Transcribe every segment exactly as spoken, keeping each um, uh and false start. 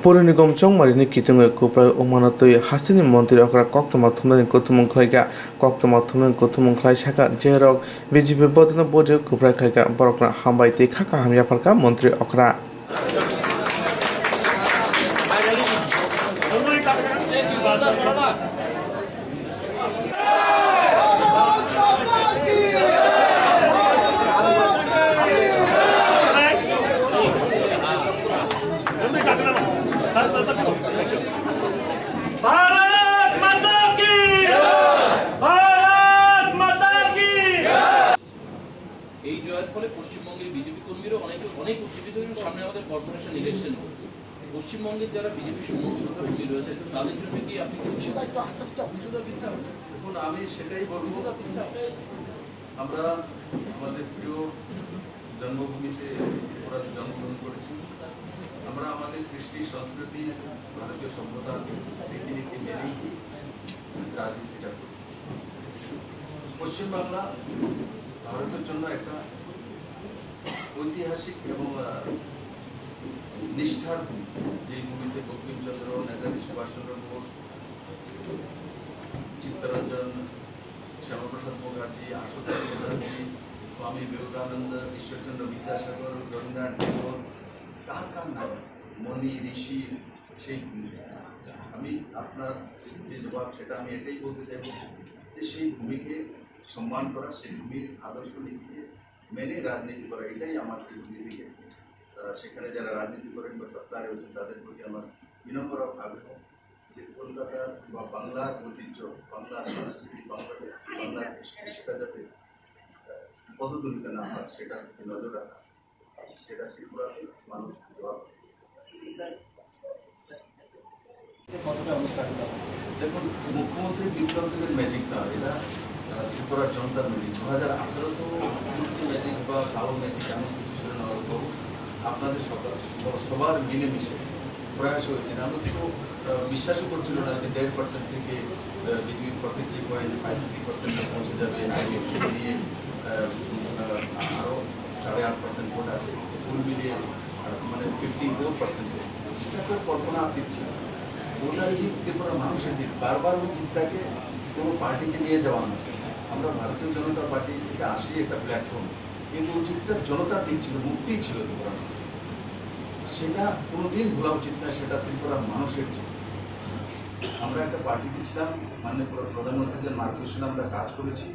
Puruni gom chongmarini kitingwi kuprai wngmano twi hasteni montri okra koktwma thumnani kuthumung khlaikha. Koktwma thumnani kuthumung khlai sakha, jerok B J P bodolno vote kuprai khlaikha, borokno hambai tei kha kaham yapharkha montri okra. Bharat মাতা কি! ভারত মাতা কি! এই জয়ের ফলে পশ্চিমবঙ্গের বিজেপি কর্মীরা অনেকে অনেক উজ্জীবিত হয়েছেন। সামনে আমাদের কর্পোরেশন ইলেকশন হচ্ছে। পশ্চিমবঙ্গের যারা বিজেপি সমর্থক কর্মী রয়েছে, তাদের জন্য কি আপনি কিছু দেখুন, আমি সেটাই বলবো। আমরা আমাদের প্রিয় জন্মভূমিতে ত্রিপুরাতে জন্মগ্রহণ করেছি। আমরা আমাদের কৃষ্টি সংস্কৃতি, ভারতীয় সভ্যতা, রীতিনীতি মেনেই রাজনীতিটা করি। পশ্চিমবাংলা ভারতের জন্য একটা ঐতিহাসিক এবং, আহ, নিষ্ঠার ভূমি, যেই ভূমিতে বঙ্কিমচন্দ্র, নেতাজি সুভাষচন্দ্র বোস, চিত্তরঞ্জন, শ্যামাপ্রসাদ মুখার্জি, আশুতোষ মুখার্জি, স্বামী বিবেকানন্দ, ঈশ্বরচন্দ্র বিদ্যাসাগর, রবীন্দ্রনাথ ঠাকুর, কার কার নাম, মণি ঋষি, সেই ভূমি। আমি আপনার যে জবাব, সেটা আমি এটাই বলতে চাইব যে সেই ভূমিকে সম্মান করা, সেই ভূমির আদর্শ নীতিকে মেনে রাজনীতি করা, এটাই আমার এই ভূমি থেকে। আহ, সেখানে যারা রাজনীতি করেন বা সত্তায় রয়েছেন, তাদের প্রতি আমার বিনম্র আগ্রহ যে কলকাতা বা বাংলার ঐতিহ্য, বাংলার সংস্কৃতি, বাংলাদেশ, বাংলার কৃষ্টি, সেটা যাতে, আহ, পদদলিত না হয়, সেটার প্রতি নজর রাখা। সেটা ত্রিপুরাতে মানুষ জবাব দিতে পারে। কতটা অনুপ্রাণিত হয়? দেখুন, মুখ্যমন্ত্রী বিপ্লব দেবের ম্যাজিক না, এটা, আহ, ত্রিপুরার জনতার ম্যাজিক। দু হাজার আঠারো তো মুখ্যমন্ত্রী ম্যাজিক বা কালো ম্যাজিক এমন কিছু ছিল না, হয়তো আপনাদের সকাল, সবার মিলেমিশে প্রয়াস হয়েছে। আমরা তো, আহ, বিশ্বাসও করছিল না যে দেড় পার্সেন্ট থেকে, আহ, BJP forty three point five three পার্সেন্টে পৌঁছে যাবে। আইএমএফ নিয়ে, আহ, আহ, আরও সাড়ে আট পার্সেন্ট ভোট আছে, কুল মিলিয়ে, আহ, মানে ফিফটি ফোর পার্সেন্ট। এটা তো কল্পনা অতীত ছিল। ওটা জিত ত্রিপুরা মানুষের জিত। বারবার ওই জিতটাকে কোনো পার্টিকে নিয়ে যাওয়া না। আমরা ভারতীয় জনতা পার্টি থেকে আসি একটা প্ল্যাটফর্ম, কিন্তু ওই জিতটা জনতার জিত ছিল, মুক্তিই ছিল ত্রিপুরা মানুষের। সেটা কোনোদিন ভোলা উচিত নয়, সেটা ত্রিপুরা মানুষের জিত। আমরা একটা পার্টিতে ছিলাম, মাননীয় প্র-, প্রধানমন্ত্রীর যে মার্গদর্শনে আমরা কাজ করেছি,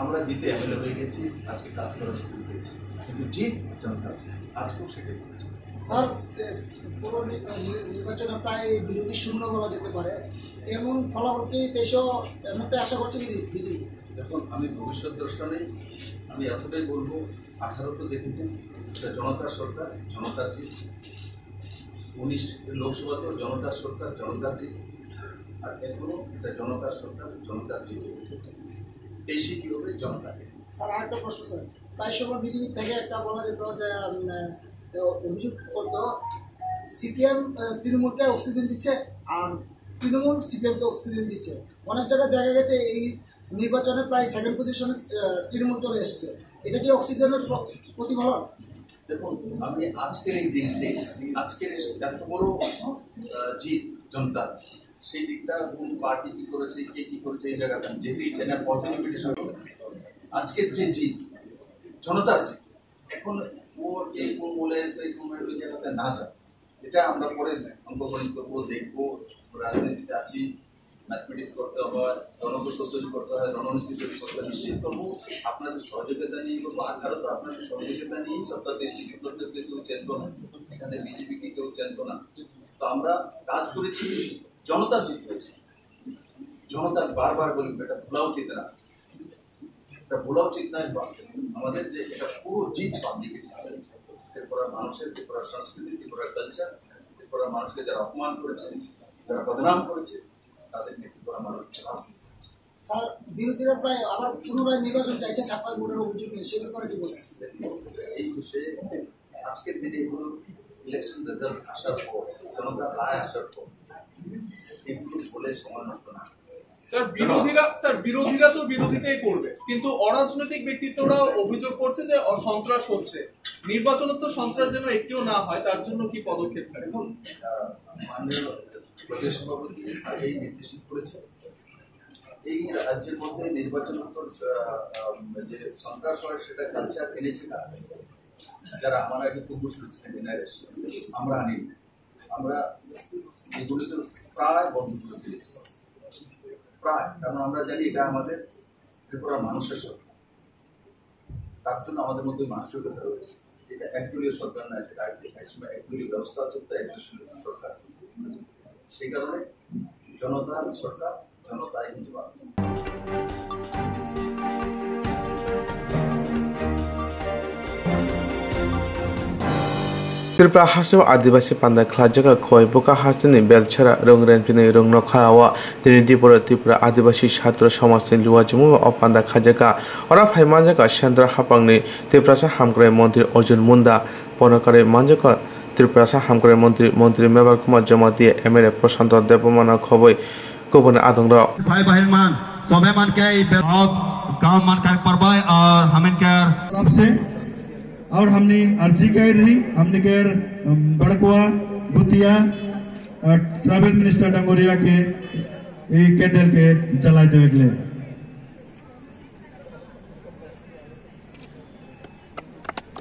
আমরা জিতে এমএলএ হয়ে গেছি, আজকে কাজ করা শুরু করেছি, কিন্তু জিত জনতার জিত। আজকেও সেটাই করেছি। স্যার, এ, পুরো নি-, নি-, নির্বাচনে প্রায় বিরোধী শূন্য বলা যেতে পারে, এমন ফলাফল কি তেইশও এমনটাই আশা করছে কি বিজেপি? দেখুন, আমি ভবিষ্যৎ দ্রষ্টা নেই, আমি এতটাই বলবো, আঠারো তো দেখেছেন, এটা জনতার সরকার, জনতার জিত। উনিশ লোকসভাতেও জনতার সরকার, জনতার জিত। আর এখনো এটা জনতার সরকার, জনতার জিত। তেইশে কি হবে? জনতার জিত। স্যার, আরেকটা প্রশ্ন স্যার, প্রায় সময় বিজেপি থেকে একটা বলা যেত যে, উম, আহ, অভিযোগ করতো সিপিএম, আহ, তৃণমূলকে অক্সিজেন দিচ্ছে, আর তৃণমূল সিপিএমকে অক্সিজেন দিচ্ছে। অনেক জায়গায় দেখা গেছে এই নির্বাচনে প্রায় সেকেন্ড পজিশনে, আহ, তৃণমূল চলে এসেছে। এটা কি অক্সিজেনের প্র-, প্রতিফলন? দেখুন, আমি আজকের এই দিনটি, আজকের এই এত বড়, আহ, জিত জনতার, সেই দিকটা কোন পার্টি কি করেছে, কে কি করেছে, এই জায়গাতে আমি যেতেই চাই না, পজিটিভিটি সহ। আজকের যে জিত, জনতার জিত, এখন ও কে কোন মূলে, কে কোন মূলে, ওই জায়গাতে না যায়, এটা আমরা পরে অঙ্কগণিত করবো, দেখবো, রাজনীতিতে আছি, ম্যাথমেটিক্স করতে হয়, জনকৌশল তৈরি করতে হয়, রণনীতি তৈরি করতে হয়, নিশ্চিত করবো। আপনাদের সহযোগিতা নিয়ে করবো, আঠারো তো আপনাদের সহযোগিতা নিয়েই সরকার দেশটি বিপ্লব দেবকে কেউ চেনত না, এখানে বিজেপিকে কেউ চেনত না। তো আমরা কাজ করেছি, জনতা জিত হয়েছে। জনতা, বারবার বলি, এটা ভোলা উচিত না, এটা ভোলা উচিত না। আমাদের যে এটা পুরো জিত পাবলিকের জিত, ত্রিপুরা মানুষের, ত্রিপুরা সংস্কৃতি, ত্রিপুরা কালচার, ত্রিপুরা মানুষকে যারা অপমান করেছে, যারা বদনাম করেছে, তাদেরকে ত্রিপুরা মানুষ জবাব দিতে চাচ্ছে। স্যার, বিরোধীরা প্রায় আবার পুনরায় নির্বাচন চাইছে ছাপ্পাই ভোটের অভিযোগ নিয়ে, সে ব্যাপারে কি বলেন? এই বিষয়ে আজকের দিনে এগুলো ইলেকশন রেজাল্ট আসার পর, জনতার রায় আসার পর এগুলো বলে সময় নষ্ট না করে স্যার, বিরোধীরা, স্যার, বিরোধীরা তো বিরোধিতাই করবে, কিন্তু অরাজনৈতিক ব্যক্তিত্বরা অভিযোগ করছে যে অ-, সন্ত্রাস হচ্ছে। নির্বাচনে তো সন্ত্রাস যেন একটিও না হয়, তার জন্য কি পদক্ষেপ নেবেন? দেখুন, আহ, মাননীয় প্রদেশ সভাপতি আগেই নির্দেশিত করেছে, এই রাজ্যের মধ্যে নির্বাচন তো, আহ, আহ, যে সন্ত্রাস হয় সেটা কালচার এনেছে কারা? যারা আমার আগে পূর্বসূরি ছিলেন, এনআরএস, আমরা আনি, আমরা এগুলি তো প্রায় বন্ধ করে দিয়েছি, প্রায়, কারণ আমরা জানি এটা আমাদের ত্রিপুরার মানুষের সরকার, তার জন্য আমাদের মধ্যে মানসিকতা রয়েছে। এটা একদলীয় সরকার নয়, এটা একদলীয়, একসময় একদলীয় ব্যবস্থা চলতে, একদলীয় সরকার, সেই কারণে জনতার সরকার, জনতাই কিন্তু বাধ্য। Tripura haste o Adibasi panda khlaijak kha khoi, buka haste ni Belchara, Rung Renpini, Rung Nokharao, tini Dipura Tripura Adibasi Chhatra Samaj ni luachumo o panda khaijak kha. Oro phai manjak kha Central haphang ni Tiprasa Hamkrai Montri Arjun Munda, bono kwrwi manjak kha Tiprasa Hamkrai Montri, Montri Mevar Kumar Jamatia, M L A Prashanto Debbarma no khobwi kubun adongrok. भाई बहन मन, सबै मन के बे-, गांव मन का पर्व है और हमिन के तरफ से और हमनी अर्जी कर रही, हमनी के, अम, बड़कुआ, भूतिया, अ, ट्राइबल मिनिस्टर डंगोरिया के, ए, कैंडल के जलाई देवे के लिए।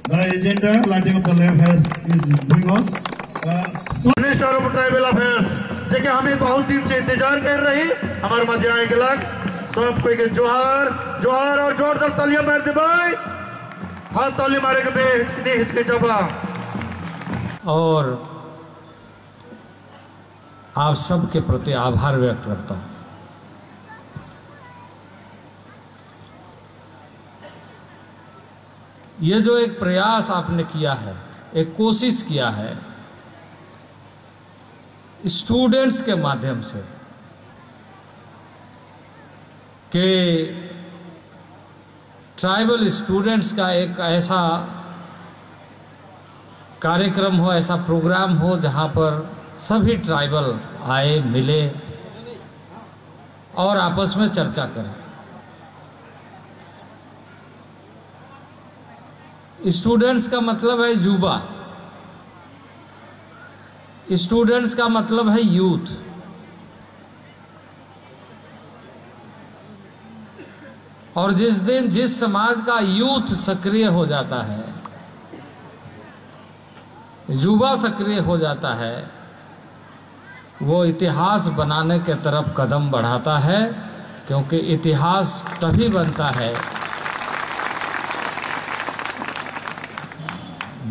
The agenda lighting of the lamp has, is going on. Uh, so minister of tribal affairs, JK हमें बहुत दिन से इंतजार कर रही, हमारे मजे आएंगे लाग। सब कोई के जोहार, जोहार और जोरदार तालियां मार दे भाई। हाथ ताली मारे के बे हिचके, नहीं हिचके जबा। और आप सबके प्रति आभार व्यक्त करता हूँ। ये जो एक प्रयास आपने किया है, एक कोशिश किया है स्टूडेंट्स के माध्यम से कि ट्राइबल स्टूडेंट्स का एक ऐसा कार्यक्रम हो, ऐसा प्रोग्राम हो, जहाँ पर सभी ट्राइबल आए, मिले और आपस में चर्चा करें। स्टूडेंट्स का मतलब है युवा, स्टूडेंट्स का मतलब है यूथ। और जिस दिन जिस समाज का यूथ सक्रिय हो जाता है, युवा सक्रिय हो जाता है, वो इतिहास बनाने के तरफ कदम बढ़ाता है, क्योंकि इतिहास तभी बनता है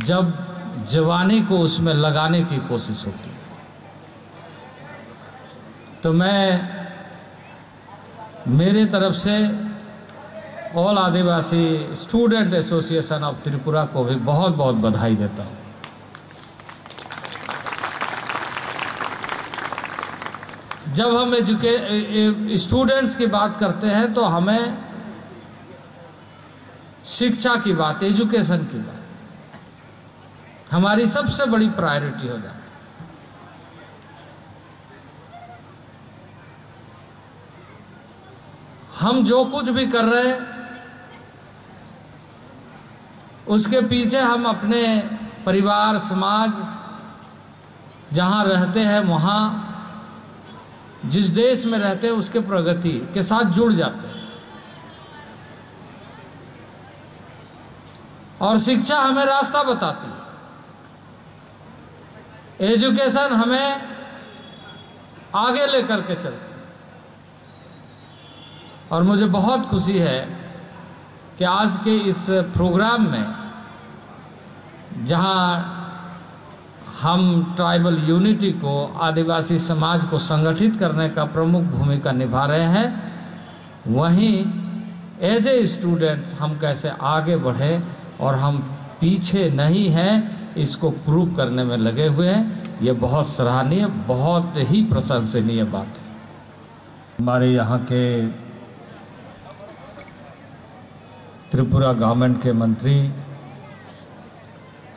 जब जवानी को उसमें लगाने की कोशिश होती है। तो मैं मेरे तरफ से ऑल आदिवासी स्टूडेंट एसोसिएशन ऑफ त्रिपुरा को भी बहुत बहुत बधाई देता हूँ। जब हम एजुके स्टूडेंट्स की बात करते हैं तो हमें शिक्षा की बात, एजुकेशन की बात हमारी सबसे बड़ी प्रायोरिटी हो जाती है। हम जो कुछ भी कर रहे हैं, उसके पीछे हम अपने परिवार, समाज, जहाँ रहते हैं, वहाँ, जिस देश में रहते हैं, उसके प्रगति के साथ जुड़ जाते हैं। और शिक्षा हमें रास्ता बताती है। एजुकेशन हमें आगे लेकर के चलती है। और मुझे बहुत खुशी है कि आज के इस प्रोग्राम में, जहां हम ट्राइबल यूनिटी को, आदिवासी समाज को संगठित करने का प्रमुख भूमिका निभा रहे हैं, वहीं एज ए स्टूडेंट्स हम कैसे आगे बढ़े और हम पीछे नहीं हैं, इसको प्रूव करने में लगे हुए हैं। ये बहुत सराहनीय, बहुत ही प्रशंसनीय बात है। हमारे यहाँ के त्रिपुरा गवर्नमेंट के मंत्री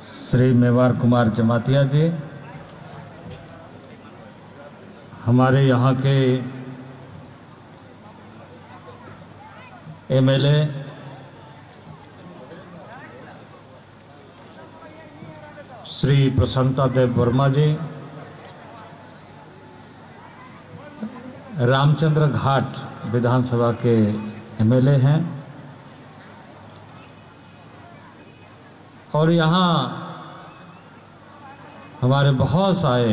श्री मेवार कुमार जमातिया जी, हमारे यहाँ के एमएलए श्री प्रशांता देव वर्मा जी, रामचंद्र घाट विधानसभा के एमएलए हैं और यहाँ हमारे बहुत सारे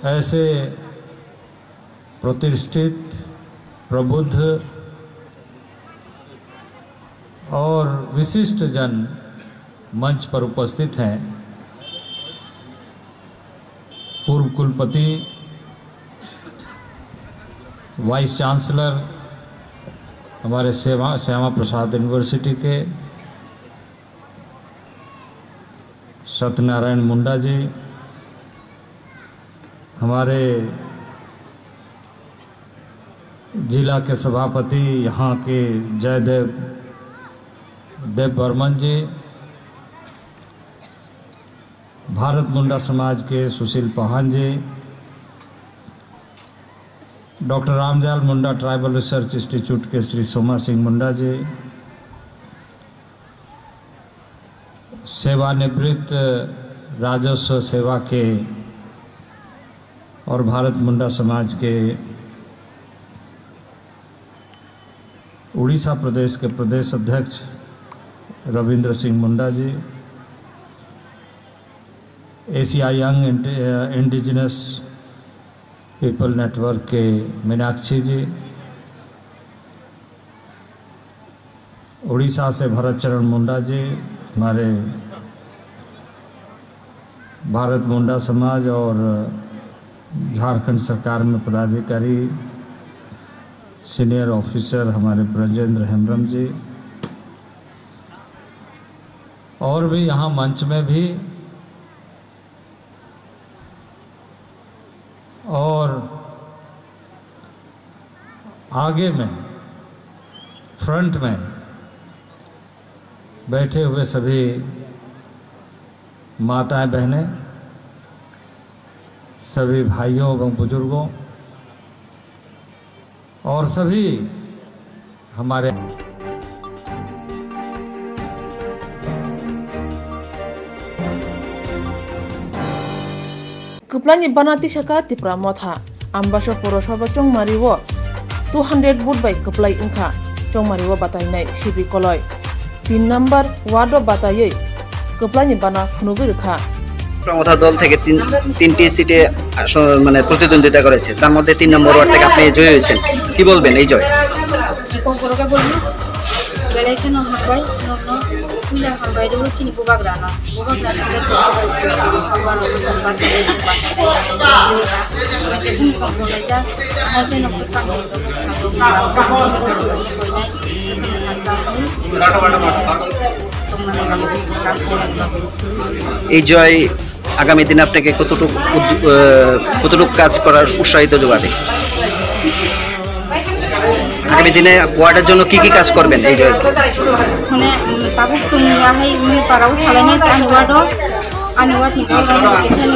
ऐसे प्रतिष्ठित, प्रबुद्ध और विशिष्ट जन मंच पर उपस्थित हैं। पूर्व कुलपति, वाइस चांसलर हमारे सेवा, श्यामा प्रसाद यूनिवर्सिटी के, सत्यनारायण मुंडा जी, हमारे जिला के सभापति यहाँ के जयदेव देव बर्मन जी, भारत मुंडा समाज के सुशील पहान जी, डॉक्टर Ramdayal Munda tribal research institute के श्री सोमा सिंह मुंडा जी, सेवानिवृत्त राजस्व सेवा के और भारत मुंडा समाज के उड़ीसा प्रदेश के प्रदेश अध्यक्ष रविंद्र सिंह मुंडा जी, एशिया यंग इंडि-, इंडिजिनस पीपल नेटवर्क के मीनाक्षी जी, उड़ीसा से भरत चरण मुंडा जी, हमारे भारत मुंडा समाज और झारखंड सरकार में पदाधिकारी, सीनियर ऑफिसर हमारे ब्रजेंद्र हेम्ब्रम जी, और भी यहाँ मंच में भी और आगे में फ्रंट में बैठे हुए सभी माताएं बहनें, सभी भाइयों एवं बुजुर्गों और सभी हमारे Kwplaini bana tisaka Tipra Motha, Ambasa Porosoba chongmari o two hundred vote bai kwplai wngkha, chongmari o batainai Sibi Koloi. Tin number ward o bataiwi kwplaini bana phunugwi rwkha. Pramatha দল থেকে তিন, তিনটি সিটে আসন, মানে, প্রতিদ্বন্দ্বিতা করেছে, তার মধ্যে তিন নম্বর ওয়ার্ড থেকে আপনি জয়ী হয়েছেন, কি বলবেন এই জয়? Belai kheno hambai, nokno puila hambai rw chini bubagrano. Bubagrano khe tongthok rw chini bubagrano tongthok rw chini bubagrano. Hwnkhe bini kok bo laijak, hwnkhe no bwskang ni rok sabo bubagrano koinai. এই জয় আগামী দিনে আপনাকে কতটুকু উদ্য-, আহ, কতটুকু কাজ করার উৎসাহিত যোগাবে? আগামী দিনে ওয়ার্ডের জন্য কি কি কাজ করবেন এই জয়? Hone, mm, tabuk chwng ya hai, mm, parao salainai ani ward o, ani ward ni borok rok khe no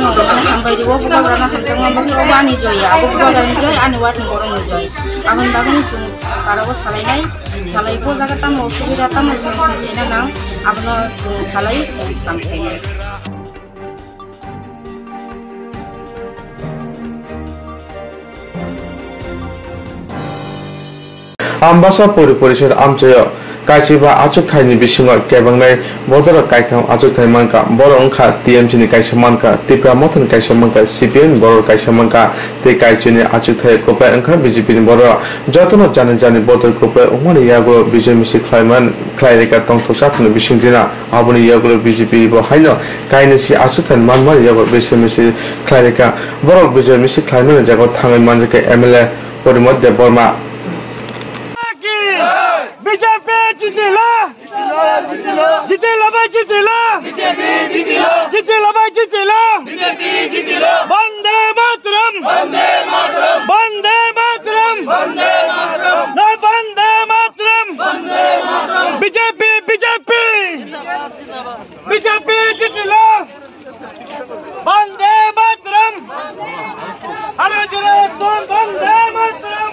hambai rw o, bubagrano hamjakma bagwi obo ani joy ya, abo bubagrani joy, ani ward ni borok ni joy. Aboni bagwi chwng parao salainai, salai bo jaga tamo osubida tamo chwng hamjaina nang, abono chwng salai tang khainai. Ambasa Pori Porishod amchaio kachiba achukthai ni bisingo kebengnai bodorok kaitham achukthai mankha, borok wngkha T M C ni kaisa mankha, Tipra Motha ni kaisa mankha, C P M ni borok kaisa mankha, tei kaichini achukthai kwplai wngkha B J P ni borok. Jotono jani jani bodol kwplai wngmani yago bijoy misil khlaiman khlai rwkha tongthok chathani bising dina. Aboni yagulo B J P bo haino kainwi si achukthai manmani yago bijoy misil khlai rwkha. Borok bijoy misil khlaimani jagao thangwi manjakha M L A Porimot Debbarma. B J P jitila! Jitila bhai jitila! B J P jitila! Jitila bhai jitila! B J P jitila! Vande Mataram! Vande Mataram! Vande Mataram! Vande Mataram! Jai Vande Mataram! Vande Mataram! B J P, B J P! B J P jitila! Vande Mataram! Aro jore ekdom Vande Mataram!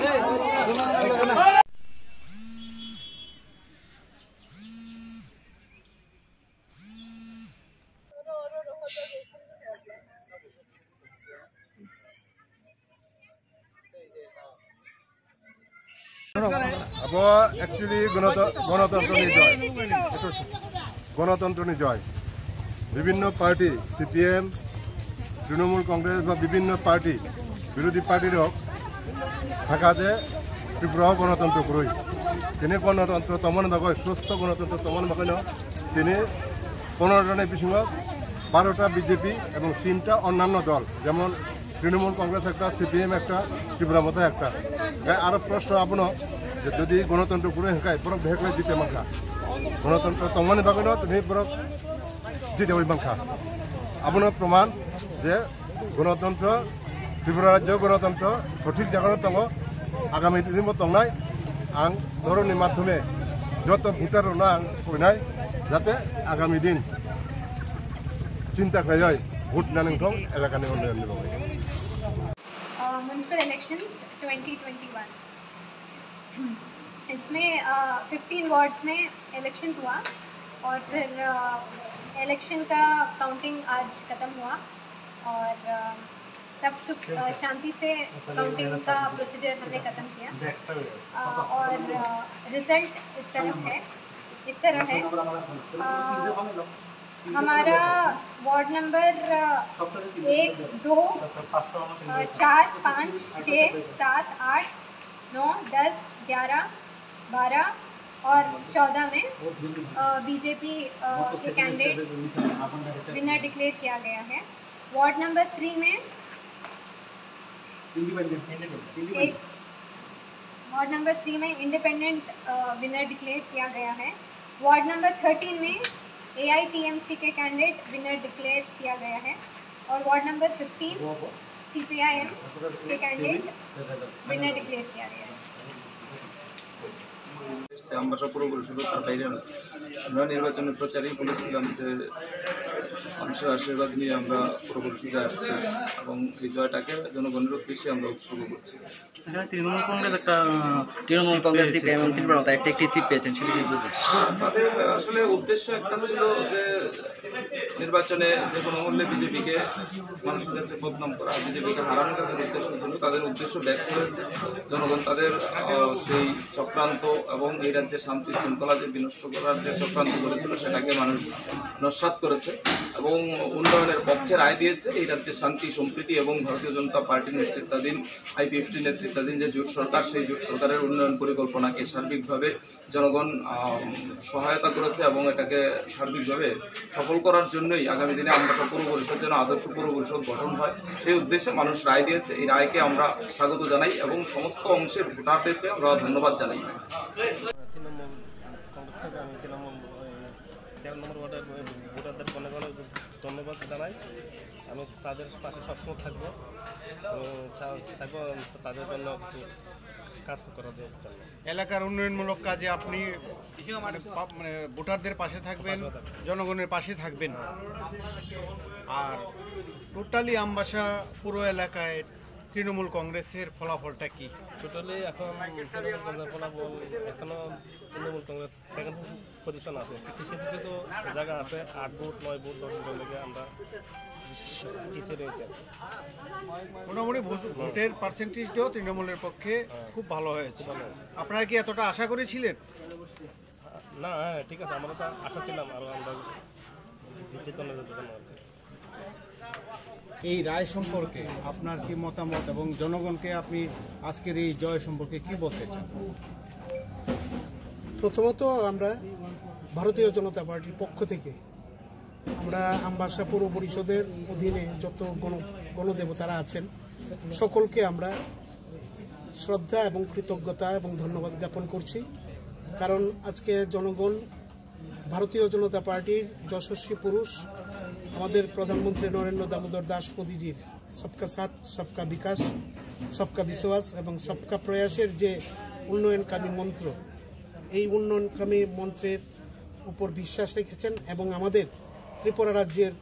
Abo actually গণত-, গণতন্ত্রনি জয়। গণতন্ত্রনি জয়। বিভিন্ন party, CPM, Trinamool কংগ্রেস বা বিভিন্ন পার্টি, বিরোধী পার্টির হোক, থাকা যে ত্রিপুরাও গণতন্ত্র করই। Tini গণতন্ত্র তমন বাগই, সুস্থ গণতন্ত্র তমন বাগই ন, tini পনেরো জনের বিসিঙো বারোটা বিজেপি এবং তিনটা অন্যান্য দল, যেমন তৃণমূল কংগ্রেস একটা, সিপিএম একটা, ত্রিপুরা মতো একটা। তাই আরো প্রশ্ন abono, যে যদি গণতন্ত্র পুরো হেঁকায়, বরং ভেকলে জিতে মানখা। গণতন্ত্র তমন বাগই ন, তুমি বরং জিতে ওই মানখা। Abono প্রমাণ যে গণতন্ত্র, ত্রিপুরা রাজ্য গণতন্ত্র সঠিক জায়গায় tongo, আগামী দিনও tongnai. Ang ধর্মনি মাধ্যমে যত ভোটাররোনো ang কইনাই, যাতে আগামী দিন চিন্তা খাইয়াই ভোট না নিংথং এলাকানি উন্নয়ননি বাগই। Municipal elections twenty twenty one, इसमें फिफ्टीन वार्ड्स में इलेक्शन हुआ और फिर इलेक्शन का काउंटिंग आज ख़त्म हुआ और अ, सब सुख अ, शांति से काउंटिंग का प्रोसीजर हमने ख़त्म किया। अ, और रिजल्ट इस तरफ है, इस तरह है। अ, हमारा वार्ड नंबर अ, एक, दो, अ, चार, पाँच, छः, सात, आठ, नौ, दस, ग्यारह, बारह और चौदह में बीजेपी के कैंडिडेट विनर डिक्लेयर किया गया है। वार्ड नंबर थ्री में एक, वार्ड नंबर थ्री में इंडिपेंडेंट विनर डिक्लेयर किया गया है। वार्ड नंबर थर्टीन में एआईटीएमसी के कैंडिडेट विनर डिक्लेयर किया गया है और वार्ड नंबर फिफ्टीन सीपीआईएम के कैंडिडेट विनर डिक्लेयर किया गया है। এসছে আমবাসা পৌর পরিষদে, তার বাইরে না। আমরা নির্বাচনের প্রচারেই বলেছিলাম যে মানুষের আশীর্বাদ নিয়ে আমরা পৌর পরিষদে আসছি এবং এই জয়টাকে জনগণের উদ্দেশ্যে আমরা উৎসর্গ করছি। এখানে তৃণমূল কংগ্রেস একটা, আহ, তৃণমূল কংগ্রেস, সিপিআইএম এবং ত্রিপুরা মতো একটা, একটি সিট পেয়েছেন, সেটা কি বলবেন? তাদের আসলে উদ্দেশ্য একটা ছিল যে নির্বাচনে যে কোনো মূল্যে বিজেপিকে মানুষের কাছে বদনাম করা, বিজেপিকে হারানো তাদের উদ্দেশ্য ছিল। তাদের উদ্দেশ্য ব্যর্থ হয়েছে। জনগণ তাদের, আহ, সেই চক্রান্ত এবং এই রাজ্যে শান্তি শৃঙ্খলা যে বিনষ্ট করার যে চক্রান্ত করেছিল, সেটাকে মানুষ নস্যাৎ করেছে এবং উন্নয়নের পক্ষে রায় দিয়েছে। এই রাজ্যে শান্তি, সম্প্রীতি এবং ভারতীয় জনতা পার্টির নেতৃত্বাধীন, আইপিএফটি নেতৃত্বাধীন যে জোট সরকার, সেই জোট সরকারের উন্নয়ন পরিকল্পনাকে সার্বিকভাবে জনগণ, আহ, সহায়তা করেছে এবং এটাকে সার্বিকভাবে সফল করার জন্যই আগামী দিনে আমবাসা পৌর পরিষদ যেন আদর্শ পৌর পরিষদ গঠন হয়, সেই উদ্দেশ্যে মানুষ রায় দিয়েছে। এই রায়কে আমরা স্বাগত জানাই এবং সমস্ত অংশের ভোটারদেরকে আমরা ধন্যবাদ জানাই। তৃণমূল কংগ্রেস থেকে আমি তৃণমূল, ওই তেরো নম্বর ওয়ার্ডের ভোটারদের অনেক অনেক ধন্যবাদ জানাই। আমি তাদের পাশে সবসময় থাকবো। আমি চা-, চাইবো তাদের জন্য কিছু কাজ করার জন্য। এলাকার উন্নয়নমূলক কাজে আপনি মানে পা-, মানে ভোটারদের পাশে থাকবেন, পাশে থাকবেন। জনগণের পাশে থাকবেন। আর টোটালি আমবাসা পুরো এলাকায় তৃণমূল কংগ্রেসের ফলাফলটা কি? টোটালি এখন তৃণমূল কংগ্রেস ফলাফল, এখনো তৃণমূল কংগ্রেস সেকেন্ড পজিশন আছে। কিছু কিছু জায়গা আছে আট ভোট, নয় ভোট, দশ ভোটের লেগে আমরা পিছিয়ে রয়েছে। মোটামুটি ভোট-, ভোটের পার্সেন্টেজটাও তৃণমূলের পক্ষে খুব ভালো হয়েছে। আপনারা কি এতটা আশা করেছিলেন? না, হ্যাঁ, ঠিক আছে, আমরা তো আশা ছিলাম আরো আমরা জিতে চলে যেতে পারবো আর কি। এই রায় সম্পর্কে আপনার কি মতামত এবং জনগণকে আপনি আজকের এই জয় সম্পর্কে কি বলতে চান? প্রথমত আমরা ভারতীয় জনতা পার্টির পক্ষ থেকে আমরা আমবাসা পৌর পরিষদের অধীনে যত গণ-, গণদেবতারা আছেন, সকলকে আমরা শ্রদ্ধা এবং কৃতজ্ঞতা এবং ধন্যবাদ জ্ঞাপন করছি। কারণ আজকে জনগণ ভারতীয় জনতা পার্টির যশস্বী পুরুষ, আমাদের প্রধানমন্ত্রী নরেন্দ্র দামোদর দাস মোদীজির সবকা সাথ, সবকা বিকাশ, সবকা বিশ্বাস এবং সবকা প্রয়াসের যে উন্নয়নকামী মন্ত্র, এই উন্নয়নকামী মন্ত্রের উপর বিশ্বাস রেখেছেন এবং আমাদের ত্রিপুরা রাজ্যের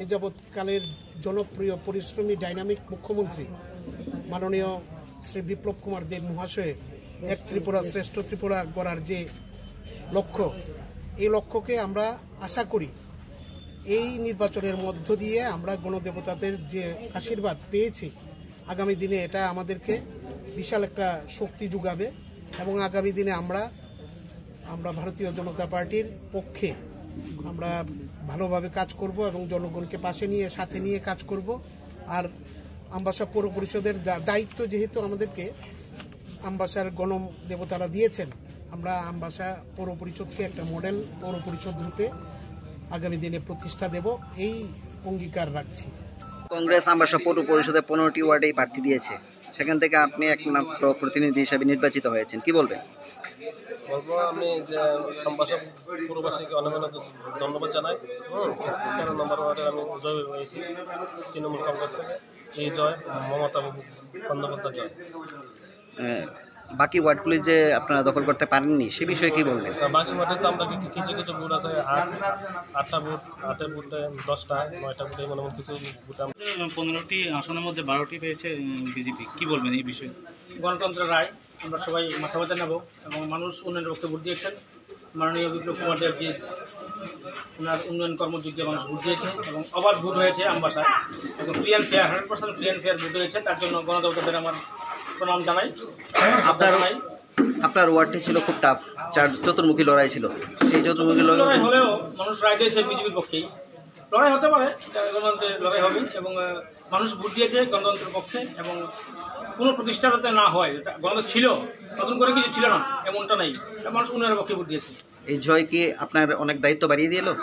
এ যাবৎকালের জনপ্রিয় পরিশ্রমী ডাইনামিক মুখ্যমন্ত্রী মাননীয় শ্রী বিপ্লব কুমার দেব মহাশয়ের এক ত্রিপুরা শ্রেষ্ঠ ত্রিপুরা গড়ার যে লক্ষ্য, এই লক্ষ্যকে আমরা আশা করি এই নির্বাচনের মধ্য দিয়ে আমরা গণদেবতাদের যে আশীর্বাদ পেয়েছি, আগামী দিনে এটা আমাদেরকে বিশাল একটা শক্তি যোগাবে। এবং আগামী দিনে আমরা আমরা ভারতীয় জনতা পার্টির পক্ষে আমরা ভালোভাবে কাজ করব এবং জনগণকে পাশে নিয়ে, সাথে নিয়ে কাজ করব। আর আমবাসা পৌর পরিষদের দা- দায়িত্ব যেহেতু আমাদেরকে আমবাসার গণ দেবতারা দিয়েছেন, আমরা আমবাসা পৌর পরিষদকে একটা মডেল পৌর পরিষদ রূপে আগামী দিনে প্রতিষ্ঠা দেব, এই অঙ্গীকার রাখছি। কংগ্রেস আমবাসা পৌর পরিষদে পনেরোটি ওয়ার্ডেই প্রার্থী দিয়েছে, সেখান থেকে আপনি একমাত্র প্রতিনিধি হিসেবে নির্বাচিত হয়েছেন, কি বলবেন? বলবো আমি যে আমবাসা পুরবাসীকে অনেক অনেক ধন্যবাদ জানাই। হুম, তেরো নম্বর ওয়ার্ডে আমি জয়ী হয়েছি তৃণমূল কংগ্রেস থেকে। এই জয় মমতা বন্দ্যোপাধ্যায় জয়। বাকি ওয়ার্ডগুলি যে আপনারা দখল করতে পারেননি, সে বিষয়ে কি বলবেন? বাকি ওয়ার্ডে তো আমরা কিছু কিছু বুথ আছে, আট আটটা বুথ, আটটা বুথে দশটা, নয়টা বুথে মনে হয় কিছু বুথে আমরা পনেরোটি আসনের মধ্যে বারোটি পেয়েছে বিজেপি। কি বলবেন এই বিষয়ে? গণতন্ত্রের রায়, আমরা সবাই মাথা ব্যথা নেব এবং মানুষ উন্নয়নের পক্ষে ভোট দিয়েছেন। মাননীয় বিপ্লব কুমার দেবজি ওনার উন্নয়ন কর্মযোগ্যে মানুষ ভোট দিয়েছে এবং অবাধ ভোট হয়েছে আমবাসায়। এবং free and fair, hundred percent free and fair vote হয়েছে, তার জন্য গণদেবতাদের আমার প্রণাম জানাই। আপনার আপনার ওয়ার্ডটি ছিল খুব টাফ, চার চতুর্মুখী লড়াই ছিল। সেই চতুর্মুখী লড়াই লড়াই হলেও মানুষ রায় দিয়েছে বিজেপির পক্ষেই। লড়াই হতে পারে, এটা গণতন্ত্রের লড়াই হবে এবং আহ, মানুষ ভোট দিয়েছে গণতন্ত্রের পক্ষে এবং কোনো প্রতিষ্ঠা যাতে না হয়, যেটা গণতন্ত্র ছিল, নতুন করে কিছু ছিল না, এমনটা নেই। এটা মানুষ উন্নয়নের পক্ষে ভোট দিয়েছে। এই জয় কি আপনার অনেক দায়িত্ব বাড়িয়ে দিল?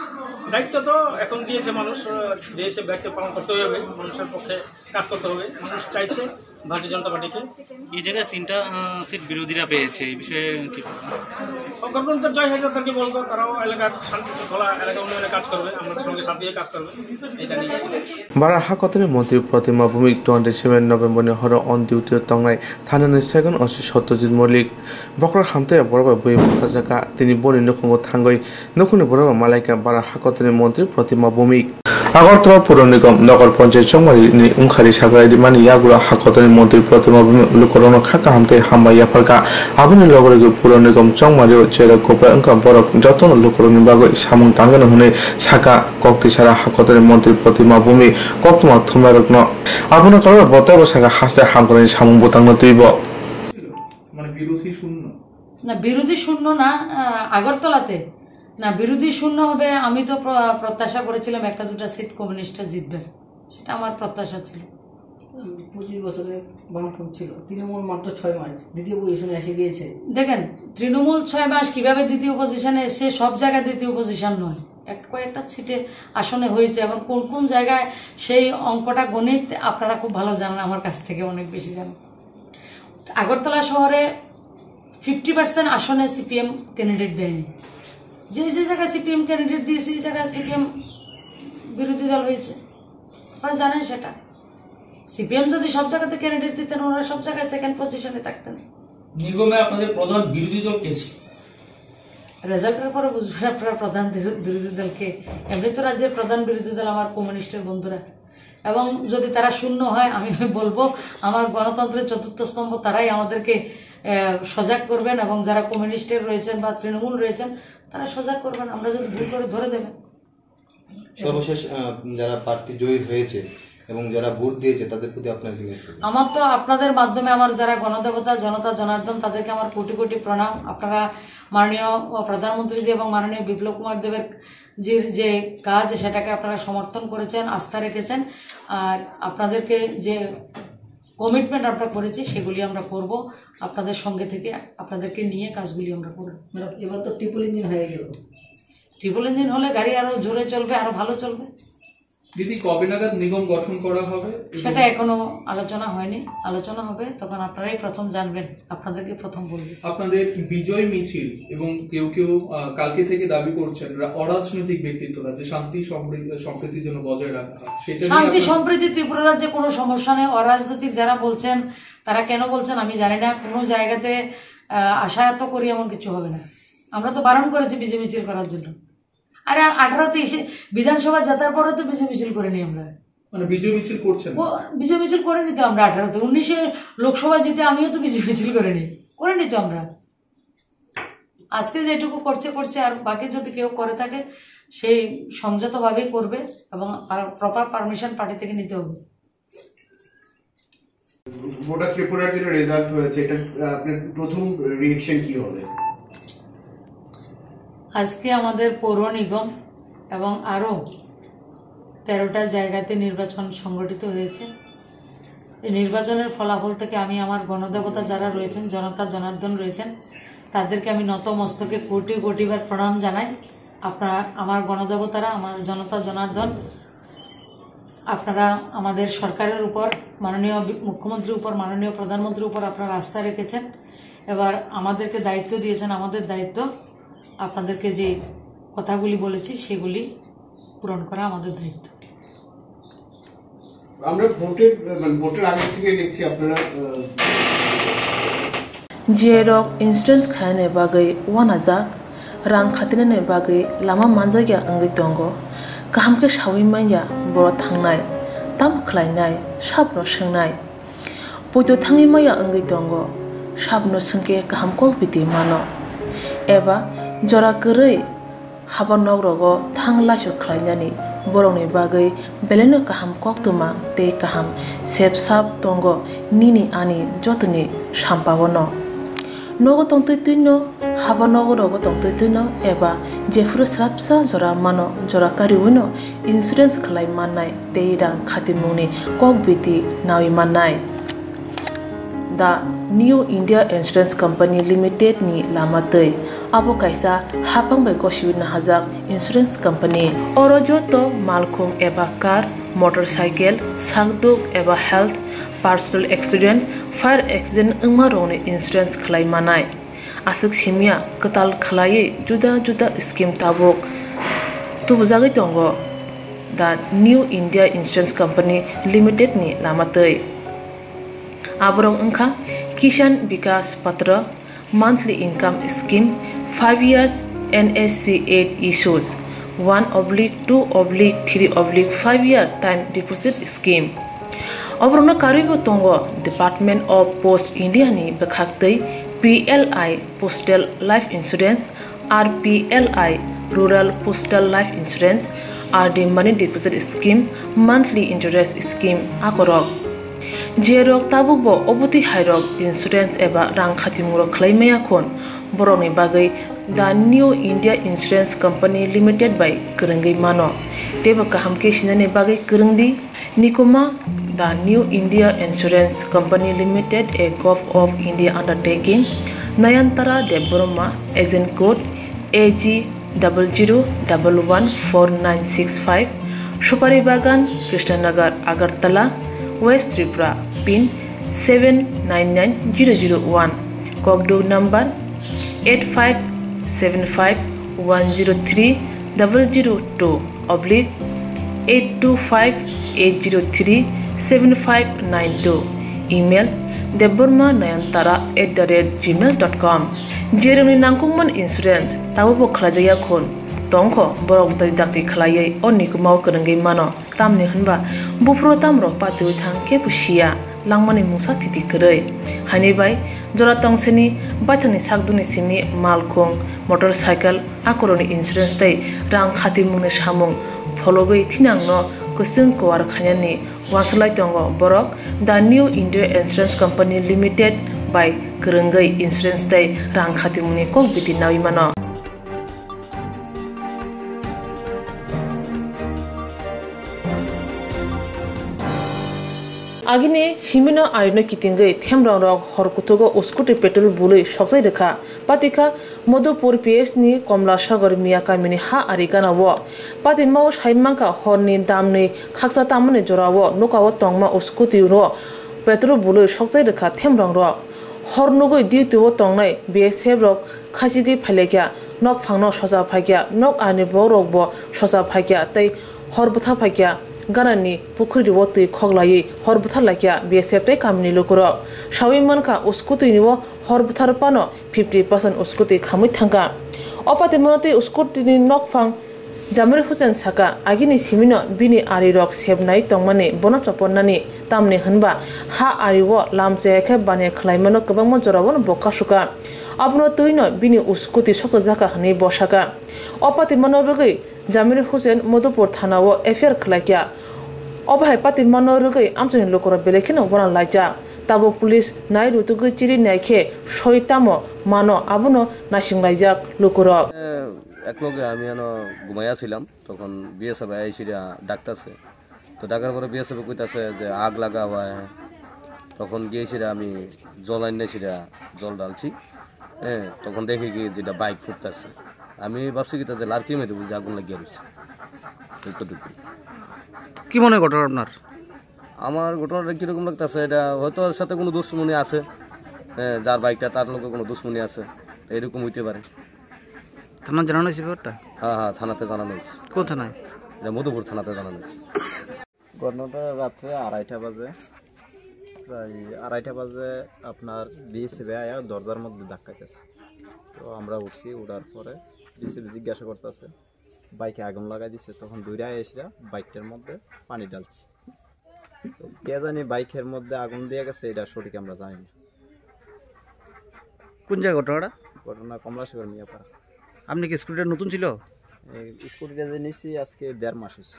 দায়িত্ব তো এখন দিয়েছে মানুষ, আহ, দিয়েছে, দায়িত্ব পালন করতেই হবে, মানুষের পক্ষে কাজ করতে হবে। মানুষ চাইছে ভারতীয় জনতা পার্টিকে। এই জায়গায় তিনটা সিট বিরোধীরা পেয়েছে, এই বিষয়ে কি? গণতন্ত্রের জয় হয়েছে, তাদেরকে বলবো, তারাও এলাকার শান্তি শৃঙ্খলা, এলাকা উন্নয়নে কাজ করবে, আমাদের সঙ্গে সাথে কাজ করবে, এটা নিয়ে। Bara hakotoni montri Protima Bhumik twenty seven November ni horo on duty o tongnai thanani second O C Satyajit Malik. Bokhorok hamtaya borok bai bui bwsajak kha, tini boni nukhungo thangwi nukhungni borok bai malaikha bara hakotoni montri Protima Bhumik. Agartala Puro Nigam Nagar Panchayat Chongmari ni wngkhari sakrai rimani yagulo hakotoni montri Protima Bhumik lukurokno kha kaham tei hambai yapharkha. Aboni loge loge Puro Nigam Chongmari o cherok koprai wngkha borok jotono lukurokni bagwi samung tangani hwnwi sakha. Koktwi sara hakotoni montri Protima Bhumik koktwma thumnairokno. Abono karwi bo teibo sakha haste hamkrai samung bwtangno twibo. মানে বিরোধী শূন্য। না, বিরোধী শূন্য না। আহ, আগরতলাতে না, বিরোধী শূন্য হবে। আমি তো প্র- প্রত্যাশা করেছিলাম একটা দুটা সিট কমিউনিস্টরা জিতবেন, সেটা আমার প্রত্যাশা ছিল। পঁচিশ বছরে বামফ্রন্ট ছিল, তৃণমূল মাত্র ছয় মাস দ্বিতীয় পজিশনে এসে গিয়েছে। দেখেন, তৃণমূল ছয় মাস কিভাবে দ্বিতীয় পজিশনে এসে, সব জায়গায় দ্বিতীয় পজিশন নয়, এক কয়েকটা সিটে আসনে হয়েছে। এবং কোন কোন জায়গায় সেই অঙ্কটা গণিত আপনারা খুব ভালো জানেন, আমার কাছ থেকে অনেক বেশি জানেন। আগরতলা শহরে ফিফটি পার্সেন্ট আসনে সিপিএম ক্যান্ডিডেট দেয়নি। যে যে জায়গায় সিপিএম ক্যান্ডিডেট দিয়েছে, এই জায়গায় সিপিএম বিরোধী দল হয়েছে, আপনারা জানেন সেটা। সিপিএম যদি সব জায়গাতে ক্যান্ডিডেট দিতেন, ওনারা সব জায়গায় সেকেন্ড পজিশনে থাকতেন। নিগমে আপনাদের প্রধান বিরোধী দল কে ছিল? রেজাল্টের পরে বুঝবেন আপনারা প্রধান বিরো- বিরোধী দল কে। এমনি তো রাজ্যের প্রধান বিরোধী দল আমার কমিউনিস্টের বন্ধুরা, এবং যদি তারা শূন্য হয়, আমি বলবো আমার গণতন্ত্রের চতুর্থ স্তম্ভ, তারাই আমাদেরকে আহ, সজাগ করবেন, এবং যারা কমিউনিস্টের রয়েছেন বা তৃণমূল রয়েছেন, তারা সজাগ করবেন। আমরা যদি ভুল করে, ধরে দেবেন। সর্বশেষ আহ, যারা প্রার্থী জয়ী হয়েছে এবং যারা ভোট দিয়েছে তাদের প্রতি আপনার কি মেসেজ? আমার তো আপনাদের মাধ্যমে আমার যারা গণদেবতা, জনতা জনার্দন, তাদেরকে আমার কোটি কোটি প্রণাম। আপনারা মাননীয় প্রধানমন্ত্রীজি এবং মাননীয় বিপ্লব কুমার দেবের যে যে কাজ, সেটাকে আপনারা সমর্থন করেছেন, আস্থা রেখেছেন। আর আপনাদেরকে যে কমিটমেন্ট আমরা করেছি, সেগুলি আমরা করব। আপনাদের সঙ্গে থেকে আপনাদেরকে নিয়ে কাজগুলি আমরা করব। ম্যাডাম, এবার তো ট্রিপল ইঞ্জিন হয়ে গেল। ট্রিপল ইঞ্জিন হলে গাড়ি আরো জোরে চলবে, আরো ভালো চলবে। দিদি, কবে নাগাদ নিগম গঠন করা হবে এবং সেটা এখনো আলোচনা হয়নি, আলোচনা হবে, তখন আপনারাই প্রথম জানবেন, আপনাদেরকে প্রথম বলবো। আপনাদের বিজয় মিছিল এবং কেউ কেউ আহ, কালকে থেকে দাবি করছেন রা- অরাজনৈতিক ব্যক্তিত্বরা যে শান্তি সম্প্রী- সম্প্রীতি যেন বজায় রাখা হয়, সেটা নিয়ে শান্তি আপনার- সম্প্রীতি ত্রিপুরা রাজ্যে কোনো সমস্যা নেই। অরাজনৈতিক যারা বলছেন, তারা কেন বলছেন আমি জানি না। কোনো জায়গাতে আহ, আশা তো করি এমন কিছু হবে না। আমরা তো বারণ করেছি বিজয় মিছিল করার জন্য। আরে, আঠারোতে এসে বিধানসভা জেতার পরে তো বিজয় মিছিল করিনি আমরা। মানে বিজয় মিছিল করছেন? ও, বিজয় মিছিল করিনি তো আমরা আঠারোতে। উনিশে লোকসভা জিতে আমিও তো বিজয় মিছিল করিনি, করিনি তো আমরা। আজকে যেটুকু করছে করছে, আর বাকি যদি কেউ করে থাকে, সেই সংযতভাবেই করবে এবং প্রপার পারমিশন পার্টি থেকে নিতে হবে। ভোটার ত্রিপুরার যেটা রেজাল্ট হয়েছে, এটা, আহ, আপনার প্রথম রিয়েকশন কি হবে? আজকে আমাদের পৌর নিগম এবং আরও তেরোটা জায়গাতে নির্বাচন সংগঠিত হয়েছে। এই নির্বাচনের ফলাফল থেকে আমি আমার গণদেবতা যারা রয়েছেন, জনতা জনার্দন রয়েছেন, তাদেরকে আমি নত মস্তকে কোটি কোটিবার প্রণাম জানাই। আপনারা আমার গণদেবতারা, আমার জনতা জনার্দন, আপনারা আমাদের সরকারের উপর, মাননীয় বি-, মুখ্যমন্ত্রীর উপর, মাননীয় প্রধানমন্ত্রীর উপর আপনারা আস্থা রেখেছেন। এবার আমাদেরকে দায়িত্ব দিয়েছেন, আমাদের দায়িত্ব আপনাদেরকে যে কথাগুলি বলেছি সেগুলি পূরণ করা আমাদের দায়িত্ব। আমরা ভোটের, মানে, ভোটের আগে থেকে দেখছি আপনারা, আহ, J rok insurance khainani bagwi uanajak, rang khatinani bagwi lama manjakya wngwi tongo. Kaham khe saui manya boro thangnai, tamo khlainai, sabno swngnai. Poito thangwi maya wngwi tongo, sabno swngkhe kaham kok biti mano. Eba jora kwrwi haba nok rogo thang laisok khlainani borokni bagwi belaino kaham koktwma tei kaham sep sap tongo nini ani jotoni sampao no. Nogo tongtwi twino, haba nogo rogo tongtwi twino eba jephuru srapsa jora mano jora kariwino insurance khlai mannai tei rang khatimungni kok biti nawi mannai. The New India Insurance Company Limited ni lama twi. Abo kaisa hapang bai gosiwi nahajak insurance company. Oro joto malkhung eba car, motorcycle, sakduk eba health, personal accident, fire accident wngma rokni insurance khlai manai. Aswk simya kwtal khlaiwi juda juda scheme tabuk tubujagwi tongo the New India Insurance Company Limited ni lama twi. Aborok wngkha Kisan Vikas Patra, monthly income scheme, five years N S C eight issues, one oblique two oblique three oblique five year time deposit scheme. Oborokno karwibo tongo Department of Post India ni bwkhaktwi P L I Postal Life Insurance, R P L I Rural Postal Life Insurance, R D Money Deposit Scheme, Monthly Interest Scheme akorok. Jerok tabukbo obotwi hairok insurance eba rang khatimungrok khlai maya khun, borokni bagwi The New India Insurance Company Limited bai kwrwngwi mano. Teibo kaham khe sinani bagwi kwrwngdi. Nikuma, The New India Insurance Company Limited, a Govt of India undertaking, Nayantara Debbarma, agent code A G double zero double one four nine six five, Supari Bagan, Krishnanagar, Agartala, West Tripura, pin seven nine nine zero zero one, kokduk number eight five seven five one zero three double zero two oblique eight two five eight zero three seven five nine two, email debbarma nayantara at the rate gmail dot com. Jerokni nangkukmani insurance tabukbo khlaijakya khun tongkho, borok dai dakti khlaiwi o nikumao kwrwngwi mano. Tamni hwnba buphuru tamrok patiwi thang kebo siya, langmani mungsa thiti kwrwi. Haini bai jora tongsini baithangni sakduni simi malkhung, motorcycle, akorokni insurance tei rang khatimungni samung phologwi thinangno kwchwng kuar khainani uansuk lai tongo borok. The New India Insurance Company Limited bai kwrwngwi insurance tei rang khatimungni kok biti nawi mano. Agini simino arino kitingwi themrong rok hor kuthugo scooty petrol bului sokjai rwkha. Patikha Madhupur P S ni Komla Sagar Miya kamini ha ari gana o. Patimao sai mankha horni damni khaksa tamani jorao nokao tongma scooty ro petrol bului sokjai rwkha themrong rok. Hor nugwi duty o tongnai B S F rok khachigwi phailaikha, nokphangno socha phaikha, nok ani borok rokbo socha phaikha tei hor bwtha phaikha, ganani pukhuri o twi khoklaiwi hor bwtha laikha B S F tei kamini lukurok. Sawi mankha, scooty ni o hor bwtha rwphano fifty percent scooty khamwi thangkha. O patimano tei scooty ni nokphang Jamir Hussain saka, agini simino bini arirok sebnai tongmani bono choponnani, tamni hwnba ha ari o lam chaya khe baniya khlaimano kwbangma jorao bo kasuka. Abono twino bini scooty sokchajak kha hwnwi bo saka. O patimano rwgwi Jamir Hussain Madhupur thana o F I R khlaikha. Obo hai patimano rwgwi amchaini lukurok belai kheno uana laijak. Tabuk police nai rutugwi chiri nai khe soi tamo mano abono naising laijak lukurok. এ, এক লগে আমি এনো ঘুমাইয়া ছিলাম, তখন বিএসএফ আইসিরা ডাকতেছে। তো ডাকার পরে বিএসএফ কইতাছে যে আগ লাগা হুয়া হ্যায়। তখন গিয়েছিরা আমি জল আননেছিরা, জল ঢালছি। হ্যাঁ, তখন দেখি কি যেটা বাইক ফুটতেছে। আমি ভাবছি কি তা যে লার্কি মেরে বুঝে আগুন লাগিয়ে রয়েছে। এতটুকু। কি মনে হয় ঘটনা আপনার? আমার ঘটনাটা কিরকম লাগতেছে, এটা হয়তো ওর সাথে কোনো দুশমনি আছে। হ্যাঁ, যার বাইকটা তার লোকে কোনো দুশমনি আছে, এরকম হইতে পারে। থানা জানানো হয়েছে ব্যাপারটা? হ্যাঁ, হ্যাঁ, থানাতে জানানো হয়েছে। কোন থানায়? এটা মধুপুর থানাতে জানানো হয়েছে। ঘটনাটা রাত্রে আড়াইটা বাজে, প্রায় আড়াইটা বাজে আপনার বিএসএফ আয়া দরজার মধ্যে ধাক্কাইতেছে। তো আমরা উঠছি, উঠার পরে বিএসএফ জিজ্ঞাসা করতেছে, বাইকে আগুন লাগাই দিছে। তখন দৌড়ে এসে বাইকটার মধ্যে পানি ঢালছি। তো কে জানি বাইকের মধ্যে আগুন দিয়ে গেছে, এটা সঠিক আমরা জানি না। কোন জায়গা ঘটনাটা? ঘটনা কমলাসাগর মিয়াপাড়া। আপনি কি স্কুটিটা নতুন ছিল? এই স্কুটিটা যে নিছি আজকে দেড় মাস হয়েছে,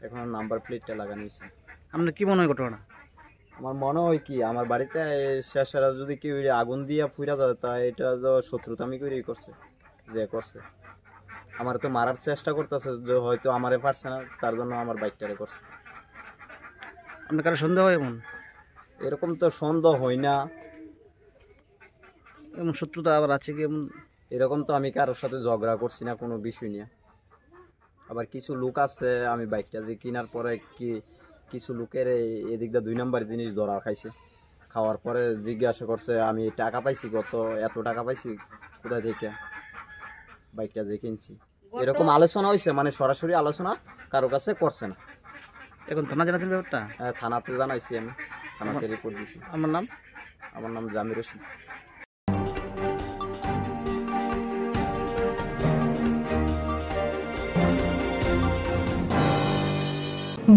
এখনো নাম্বার প্লেটটা লাগানো হয়েছে। আপনার কি মনে হয় ঘটনাটা? আমার মনে হয় কি, আমার বাড়িতে এই শেষেরা যদি কেউ এটা আগুন দিয়ে পুড়া যায়, তা এটা তো শত্রুতা আমি করেই করছে, যে করছে। আমার তো মারার চেষ্টা করতেছে, যে হয়তো আমারে পারছে না, তার জন্য আমার বাইকটারে করছে। আপনার কারো সন্দেহ হয় এমন? এরকম তো সন্দেহ হয় না। এমন শত্রুতা আবার আছে কি এমন? এরকম তো আমি কারোর সাথে ঝগড়া করছি না কোনো বিষয় নিয়ে। আবার কিছু লোক আছে, আমি বাইকটা যে কেনার পরে কি কিছু লোকের এই এদিক দিয়ে দুই নাম্বার জিনিস ধরা খাইছে। খাওয়ার পরে জিজ্ঞাসা করছে, "আমি টাকা পাইছি কত, এত টাকা পাইছি কোথা থেকে বাইকটা যে কিনছি?" এরকম আলোচনা হয়েছে, মানে সরাসরি আলোচনা কারো কাছে করছে না। এখন থানা জানাচ্ছেন ব্যাপারটা? হ্যাঁ, থানাতে জানাইছি আমি, থানাতে আমার রিপোর্ট দিছি। আমার নাম? আমার নাম জামির Hossain.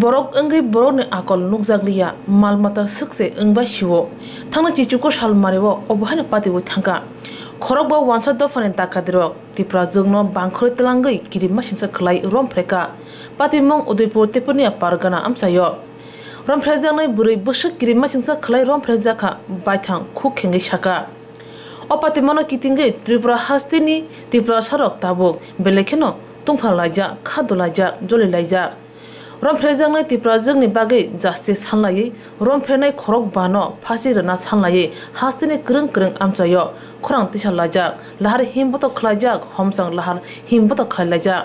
Borok wngwi borokni akol nukjakliya, mal mata swkse wngbai sio. Thangna chichuko salmario obo haino patiwi thangkha. Khorokba wansa dophani dakadirok Tiprajwkno bangkhorwi twlangwi kirimma singsa khwlai romphrekha. Patimung Udaipur Tepunia Pargana amchaio. Romphrejaknai bwrwi bwswk kirimma singsa khwlai romphrejakha, baithang khuk khengwi sakha. O patimano kitingwi Tripura hasteni Tiprasarok tabuk belai kheno tungphalaijak, khadulaijak, jolilaijak. Romphrejaknai Tiprajwkni bagwi justice sanlaiwi, romphrenai khorok bano phasi rwna sanlaiwi hasteni kwrwng kwrwng amchaio khorang tisalaijak, lahar himbotok khwlaijak, homchang lahar himbotok khailaijak.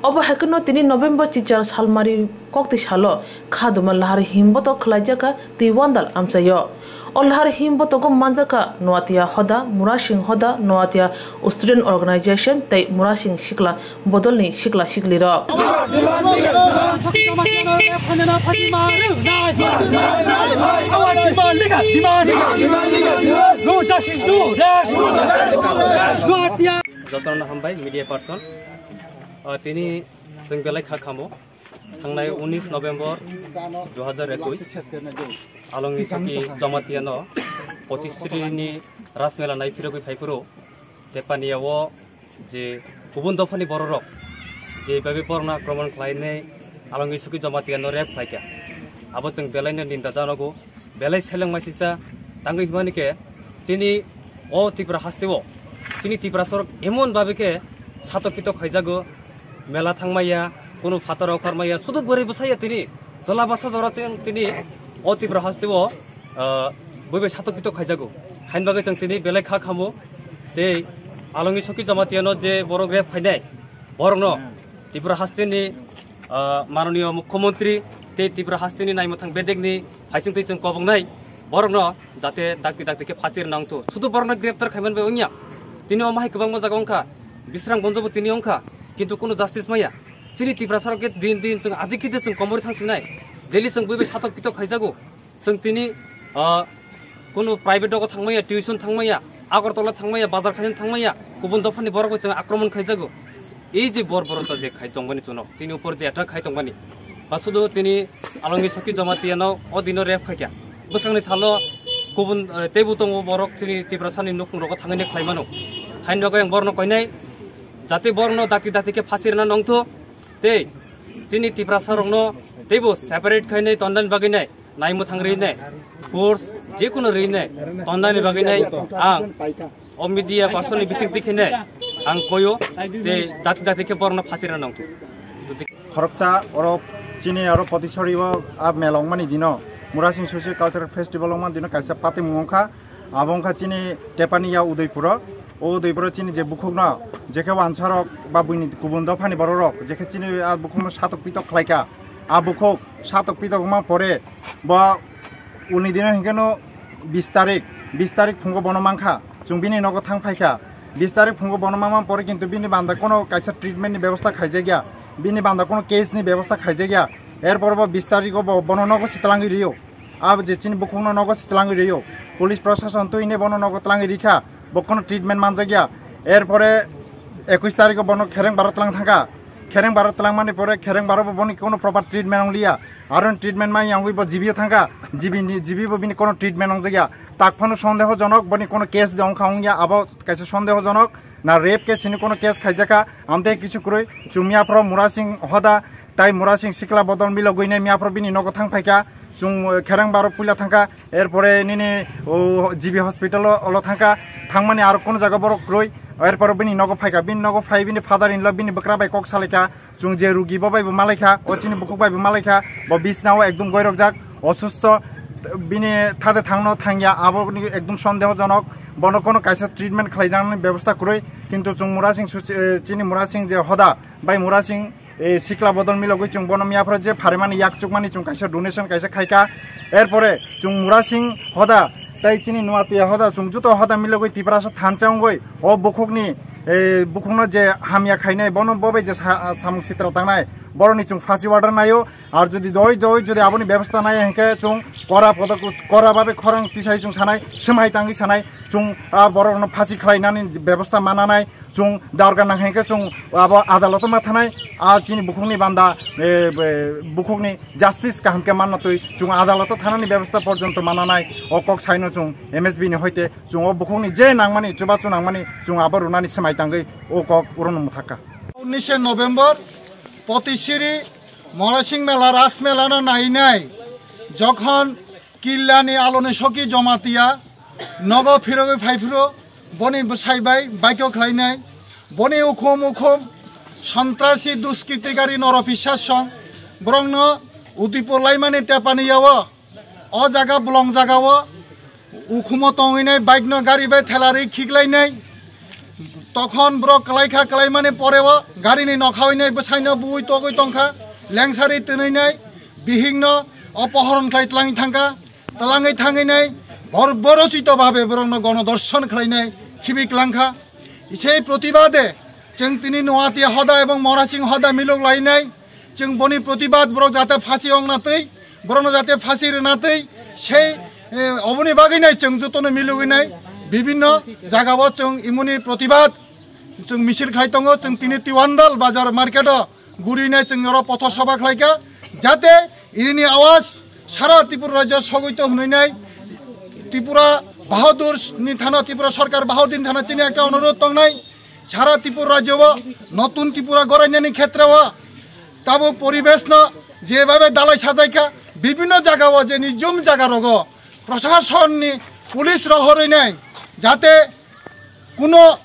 Obo hai kheno tini November chichar salmari kokti salo khaduma lahar himbotok khwlaijakha twi wandal amchaio. O lahar himbotogo manjakha Noatia Hoda, Murasing Hoda, Noatia Student Organization tei Murasing Sikla Bodolni sikla siklirok. Jotono hambai media person. Ah, tini chwng belai kha khamo. Thangnai unis November dui hazar ekush, Alongi Soki Jamatia no Potisri ni Rasmela nai phirogwi phaiphuru, Tepania o je kubun dophani bororok je babi borna akromon khlainai Alongi Soki Jamatia no rape khlaikha. Abo chwng belai no ninda janogo, belai seleng maisisa tangwi himani khe chini o Tripura haste o chini Tiprasarok emon babi khe satok pitok khaijago, mela thangmaya, kunu phataro khormaya, sudu bwrwi bwsaya tini, jola basa jora chwng tini o Tripura haste o, ah, bui bai satok pitok khaijago. Hain bagwi chwng tini belai kha khamo, tei Alongi Soki Jamatia no je borok rape khainai, borok no Tripura haste ni, ah, Mananiya Mukhyamantri tei Tripura haste ni naimwthang bedek ni phaising twi chwng kobongnai, borok no jate dakti dakti khe phasi rwna wngthu. Sudu borok no greptar khaiman bai wngya. Tini o mahai kwbangma jaga wngkha, Bisrang Bonjo bo tini wngkha, kintu kunu justice maya. Chini Tiprasarok khe din din chwng adik khide chwng komorwi thangsingnai. Daily chwng bui bai satok pitok khaijago. Chwng tini, ah, kunu private dogo thangmaya, tuition thangmaya, Agartala thangmaya, bazar khaina thangmaya, kubun dophani borok bai chwng akromon khaijago. Ei je bor borok ta je khai tongmani chwngno, tini upor je attack khai tongmani. Ba sudu tini Alongi Soki Jamatia no o dino rape khaikha. Bwsakni salo kubun, eh, teibo tongo borok tini Tiprasani nukhungrogo thangwi ne khlai mano. Hain bagwi ang borno koinai, jate borno dakti dakti khe phasi rwna nongthu, tei tini Tiprasarokno teibo separate khainai tondani bagwi nai. Naimwthang rinai force Jekunu rinai, tondani bagwi nai, ang o media person ni bising dikhe nai, ang koyo, te dati dati khe borno phasirna nangtu. Khoroksa oro chini oro Potisori o a mela wngmani dino, Murasing Social Cultural Festival wngmani dino kaisa patimung wngkha. Abo wngkha chini Tepani ya Udaipuro. O Udaipuro chini je bukhukno, jekhe wansarok ba buini kubun dophani bororok, jekhe chini a bukhukno satok pitok khlaikha. A bukhuk satok pitok wngma pore bo uni dino hinkhe no bis tarik, bis tarik phungo bono mankha. Chwng bini nogo thang phaikha. Bis tarik phungo bono mangma pore kintu bini banda kono kaisa treatment ni bebosta khaijakya. Bini banda kono case ni bebosta khaijakya. Erpor bo bis tarik o bo bono nogo si twlangwi rio. Abo je chini bukhukno nogo si twlangwi rio. Police prosason twi ne bono nogo twlangwi rikha. Bo kono treatment manjakya. Erpore ekush tarik o bono khereng baro twlang thangkha. Khereng baro twlangmani pore khereng baro bo boni kono proper treatment wngliya. Aro treatment mai yangwi bo G B o thangkha. G B ni, G B bo bini kono treatment wngjakya. Tak phano sondehojonok, boni kono case de wngkha wngya, abo kaisa sondehojonok. Na rape case hini kono case khaijakha, amtei kichu kwrwi. Chwng miyaphoro Murasing Hoda tai Murasing Sikla Bodol milogwi nai miyaphoro bini nogo thang phaikha. Chwng, eh, khereng baro puila thangkha, erpore nini, o, G B hospital o, olo thangkha. Thangmani aro kono jaga borok kwrwi, erpore bini nogo phaikha. Bini nogo phai bini father in law bini bwkra bai kok salaikha. Chwng je rugi bo bai bo malaikha, o chini bukhuk bai bo malaikha, bo bisna o ekdom goirokjak, osustho, bini thade thangno thangya, abo ni ekdom sondehojonok, bono kono kaisa treatment khlainani bebosta kwrwi, kintu chwng Murasing Suchi-, eh, chini Murasing je Hoda bai Murasing, eh, Sikla Bodol milogwi chwng bono miyaphoro je pharimani yakchukmani chwng kaisa donation kaisa khaikha, erpore chwng Murasing Hoda tai chini Nuatia Hoda chwng juto Hoda milogwi Tiprasa thansa wngwi o bukhukni, eh, bukhukno je hamya khainai, bono bo bai je sa-, samung sitra tangnai, boroni chwng phasi order naio. Ar jodi doi doi jodi aboni bebosta naiya hinkhe chwng kora podo-, kora babe khorang tisai chwng sanai, swmai tangwi sanai, chwng, ah, borokno phasi khlainani bebosta mananai, chwng dorkar nang hinkhe chwng abo adaloto ma thanai, ah, chini bukhukni banda, eh, be-, bukhukni justice kaham khe manna twi chwng adaloto thanani bebosta porjonto mananai, o kok saino chwng M S B ni hoite. Chwng o bukhukni je nangmani, chubachu nangmani, chwng abo rwnani swmai tangwi o kok urono mwthakha. Unnishe November, Potisiri Morasing Mela, Ras Mela no nainai, jokhon Killani Aloni Soki Jomatia nogo phirogwi phaiphuru, boni bwsai bai baikho khlainai, boni ukhum ukhum sontrasi duskritikari noro pisas song borokno udipur laimani tepani yawo. O jaga bolong jaga o ukhumo tongwinai bike no gari bai thelarwi khiklainai. Tokhon borok kwlaikha, kwlaimani pore o gari ni nokha winai bwsai no buwi togwi tongkha, lengsari twnwinai bihik no opohoron khlai twlangwi thangkha, twlangwi thangwinai bor-, borosito babe borok no gono dorshon khlainai khibi kwlangkha. Isei protibade chwng tini Noatia Hoda ebong Morasing Hoda milok lainai. Chwng boni protibad borok jate phasi ongna twi, borokno jate phasi rwna twi sei, eh, oboni bagwi nai chwng jotono milogwi nai bibinno jagao chwng imoni protibad chwng misil khai tongo. Chwng tini Tiwandal bazar market o guri nai chwng oro potho sabha khlaikha, jate irini awas sara Tripura rajyo sogwito hwnwi nai Tripura Bahadur ni thana, Tripura Sarkar Bahadur ni thana chini ekta onurodh tongnai. Sara Tripura rajyo o notun Tripura gorainani khetre o tabuk poribesh no jebhabe dalai sajaikha, bibhinno jaga o je nijum jaga rogo prashason ni police rohorwi nai jate kuno,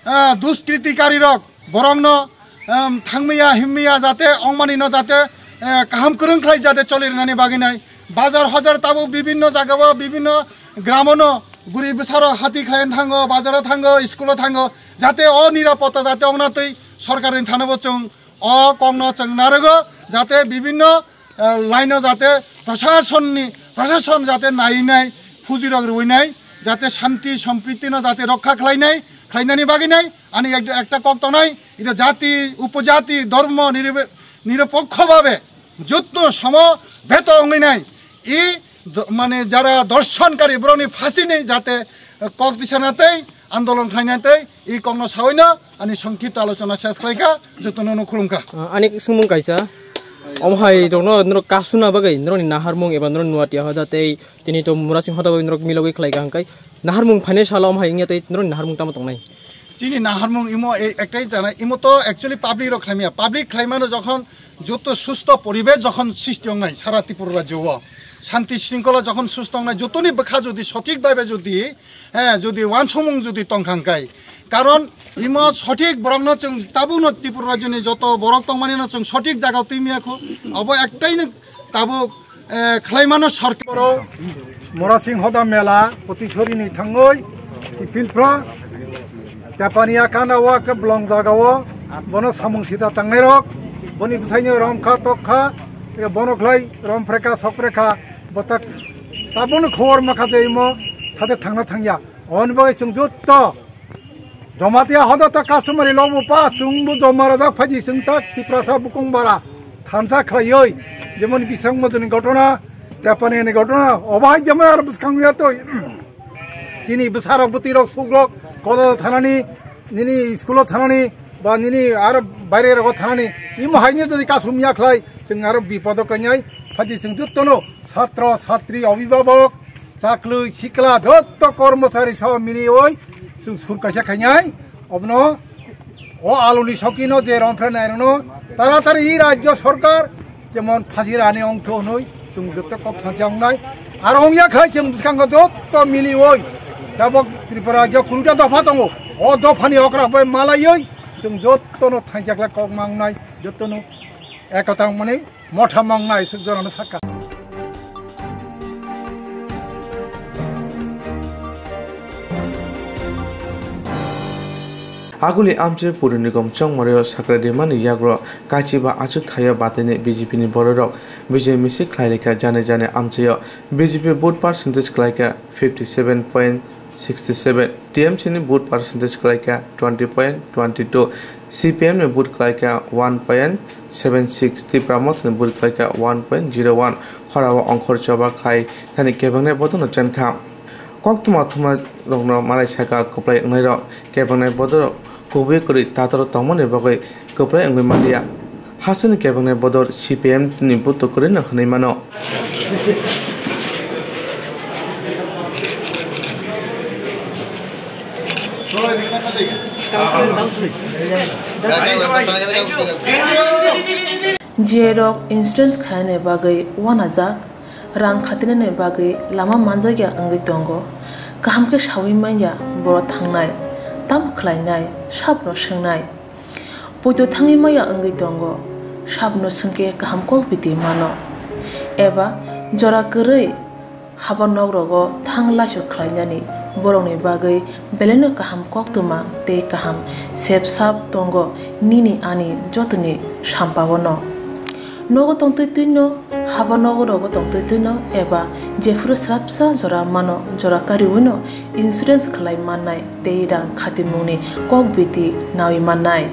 ah, duskritikari rok borok no, um, thangmiya himmiya jate ongmani no jate, eh, kaham kwrwng khlai jate choli rwnani bagwi nai. Bazar hojar tabuk bibhinno jaga o bibhinno gramo no guri bwsarok hati khlai thango, bazar o thango, school o thango, jate o nirapotta jate ongna twi sorkar ni thana bo chwng o kokno chwng narwgo, jate bibhinno, eh, line o jate prashason ni, prashason jate nai nai, phuji rok rwi nai, jate shanti sompriti no jate rokha khlai nai, khlainani bagwi nai, ani ek-, ekta kok tongnai, ida jati, upojati, dhormo niribe-, nirupokho babe jotto somo beto wngwi nai, i do-, mane jara dorshonkari borokni phasini jate, eh, kok tisana tei andolon khlaina tei i kokno sawi no ani songkhipto alochona ses khlaikha, jotono no khulumkha. Ah, ani swngmung kaisa, omo hai rokno norok kasuna bagwi norokni naharmung eba norokni Nuatia Hoda tei tini to Murasing Hoda bagwi norok milogwi khlaikha hwnkhe naharmung phainai salo omo hai wngya tei norokni naharmung tamo tongnai? Chini naharmung imo e-, ektai jana, imo to actually public rok khlaimya. Public khlaimano jokhon joto susto poribesh jokhon sristi wngnai sara Tripura rajyo o, Shanti shringkhola jokhon susto wngnai, jotoni bwkha jodi sothik bhabe jodi, eh, jodi wansomung jodi tongkha hwnkhe, karon imo sothik borokno chwng tabukno Tripura rajyoni joto borok tongmani no chwng sothik jagao twi maya kho, obo ektaino tabuk, eh, khlaimano sorkar. Mora Singh Hoda mela Potisorini thangwi kiphilphra Tepania kana o khe bolong jaga o bono samung sita tangnai rok, boni bwsaino romkha tokha, bono khlai romphrekha sokphrekha, botak tabukno khobor makha je imo hade thangna thangya. Oni bagwi chwng jotto Jamatia hoda ta customary law bo pa chwngbo joma rajak phaidi chwng ta Tiprasa bukung bara thansa khlaiwi, jemon Bisang Mojoni gotona, Tepani ni gotona, obo hai jemon ar bwskang ya toi. Chini bwsarok bwtwirok sukrok college thanani, nini school thanani, ba nini aro baire rogo thanani, imo haini jodi kasum ya khlai, chwng aro bipodo kanyai, phaidi chwng jottono satro satri obibabok, chaklwi sikla jotto kormochari so minioi chwng sur kaisa khainai, obono o aluni sokino je romphrenai rokno taratari rajyo sorkar jemon phasi rani ongtho hwnwi chwng jotto kok thansa wngnai. Aro wngya khai chwng bwskango jotto minioi tabok Tripura rajyo kurita dopha tongo, o dophani okra bai malaioi chwng jottono thansa khlai kok mangnai, jottono ekota wngmani motha mangnai swk jorano sakha. Aguli amchai puri nigom chongmario sakrai rimani yagro kachiba achuk thaio batini B J P ni bororok bijoi misil khlai laikha jane jane amchaio B J P vote percentage khlaikha fifty seven point sixty seven, T M C ni vote percentage khlaikha twenty point twenty two, C P M ni vote khlaikha one point seven six, Tipra Motha ni vote khlaikha one point zero one, khorao ongkhor choba khlai thani kebengnai bodolno chenkha. Koktwma thumnairokno malai saka kwplai wngnairok kebengnai bodolrok kubui kwrwi tataro tongmani bagwi kwplai wngwi manliya. Hasteni kebengnai bodol C P M ni buto kwrwino hwnwi mano. J rok insurance khainani bagwi uanajak, rang khatinani bagwi lama manjakya wngwi tongo. Kaham khe saui manya borok thangnai, tamo khlainai, sabno swngnai. Poito thangwi maya wngwi tongo, sabno swngkhe kaham kok biti mano. Eba jora kwrwi haba nok rogo thang laisu khlainani borokni bagwi belaino kaham koktwma tei kaham sep sap tongo nini ani jotoni sampao no. Nogo tongtwi twino, haba nogo rogo tongtwi twino eba jephuru swrapsa jora mano jora kariwino insurance khlai mannai tei rang khatimungni kok biti nawi mannai.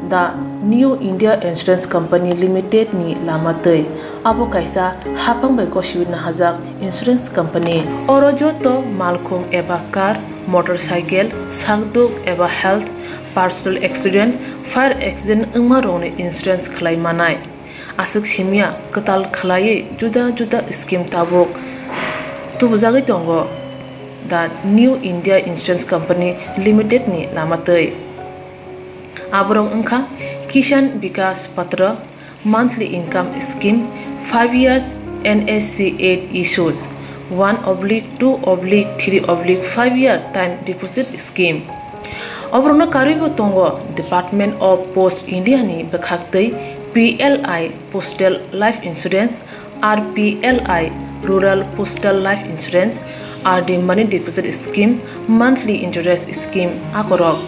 The New India Insurance Company Limited ni lama twi. Abo kaisa hapang bai gosiwi nahajak insurance company. Oro joto malkhung eba car, motorcycle, sakduk eba health, personal accident, fire accident wngma rokni insurance khlai manai. Aswk simya kwtal khlaiwi juda juda scheme tabuk tubujagwi tongo the New India Insurance Company Limited ni lama twi. Aborok wngkha Kisan Vikas Patra, monthly income scheme, five years N S C eight issues, one oblique two oblique three oblique five year time deposit scheme. Oborokno karwibo tongo Department of Post India ni bwkhaktwi P L I Postal Life Insurance, R P L I Rural Postal Life Insurance, R D Money Deposit Scheme, Monthly Interest Scheme akorok.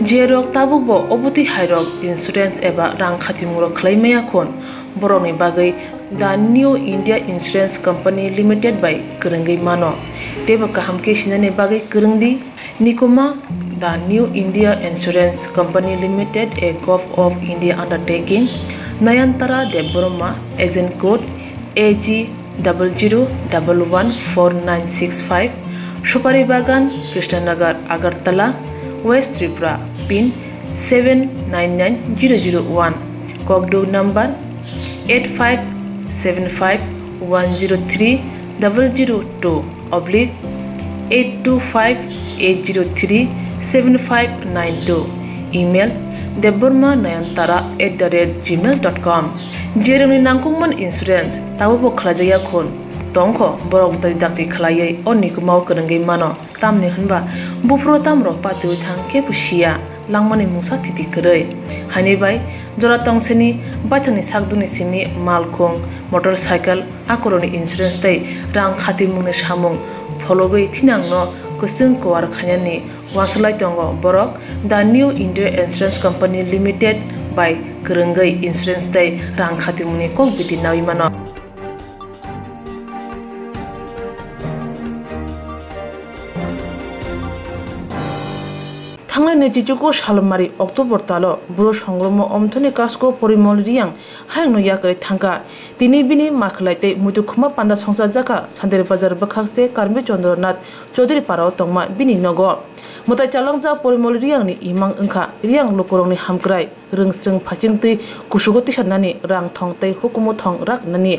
Jerok tabukbo obotwi hairok insurance eba rang khatimungrok khlai maya khun, borokni bagwi The New India Insurance Company Limited bai kwrwngwi mano, teibo kaham khe sinani bagwi kwrwngdi. Nikuma, The New India Insurance Company Limited, a Govt of India undertaking, Nayantara Debbarma, agent code A G double zero double one four nine six five, Supari Bagan, Krishnanagar, Agartala, West Tripura, pin seven nine nine zero zero one, kokduk number eight five seven five one zero three double zero two oblique eight two five eight zero three seven five nine two, email Debbarma Nayantara at the rate gmail dot com. Jerwngni nangkukmani insurance, tabukbo khlaijakya khun. Tongkho, borok dai dakti khlaiwi o nikumao kwrwngwi mano. Tamni hwnba, buphuru tamrok patiwi thang kebo siya, langmani mungsa thiti kwrwi. Haini bai, jora tongseni, baithangni sakduni simi, malkhung, motorcycle, akorokni insurance tei rang khatimungni samung phologwi thinangno kwchwng kuar khainani uansuk lai tongo borok. The New India Insurance Company Limited bai kwrwngwi insurance tei rang khatimungni kok biti naui mano. Thangnai naichichuku salmari October talo buro songromo omthoni kasko Porimol Riyang hayungno yakarwi thangkha. Tini bini makhlai tei muitu khuma panda songcha jakha Sandir Bazar bwkhak se Karmi Chandra Nath Chaudhary Parao tongma bini nogo. Mwtai chalangjak Porimol Riyangni imang wngkha Riyang lukurokni hamkrai, rwngsrwng phaichingtwi kusugo tisarnani rang thong tei hukumu thong rak nani.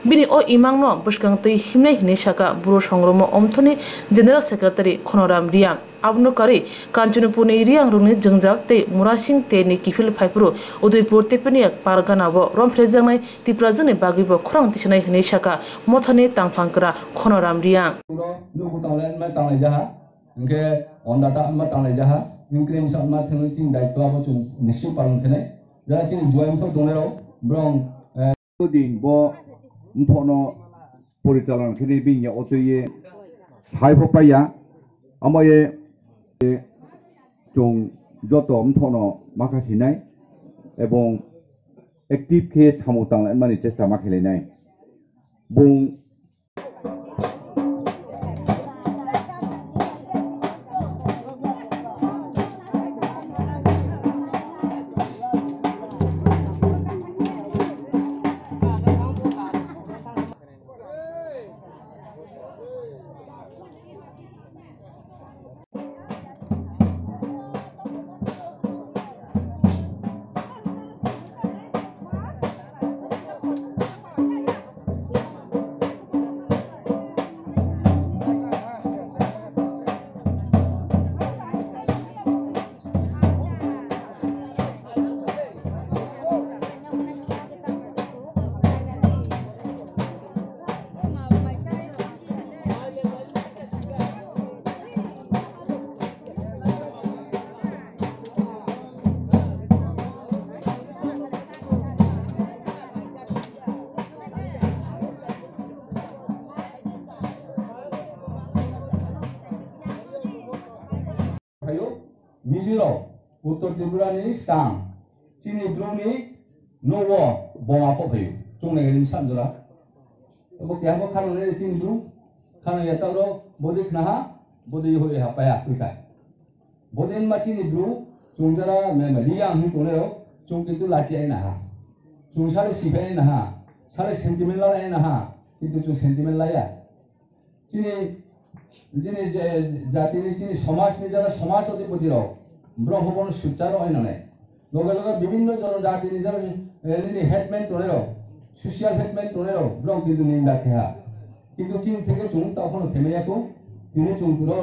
Bini o imangno bwskang twi himnai hinwi sakha buro songromo omthoni General Secretary Khonoram Riyang. Abono karwi Kanchanpurni Riyangrokni jwngjak tei Murasing tei ni kiphil phaiphuru Udaipur Tepania Pargana o romphrejaknai Tiprajwkni bagwibo khorang tisanai hwnwi sakha mothani tangphangkra Khonoram Riyang. Nugu tanglai ma tanglai jaha, hwnkhe onda ta ma tanglai jaha, hwnkhe rimsa ma thwngwi chini daitwa abo chwng nisi palon khenai. Jara chini juai mthok tongnai rok, borok, eh, Din bo mthokno porichalona khe bini ya otwi ye sai pho paiya. Amo ye, ye chwng joto mthokno ma kha sinai ebong active khe samung tang lai mani chesta ma khlai nai. Bung Phaio, Mizoram, Uttor Tripura ni skang, chini bru ni nogo boma kho phaio, chungnai ni sanjora. Abo keha bo khano ne chini bru, khano ya taro, bodi khnaha, bodi hoi ha paya kuika. Bodi ma chini bru, chungjara me me Riyang hi tone ro, chung kintu lachi ai naha. Chung sare sipai ai naha, sare sentiment lai ai naha, kintu chung sentiment laya. Chini, chini je, jatini, chini somajni jara somaj adhipoti rok, borok bono sukcharo oi nanai. Loge loge bibinno jonojatini jara, eh, nini headman tonai rok, social headman tonai rok, borok kintu ninda kheha. Kintu chini theke chwng tao phano themai ya kho, tini chwng ro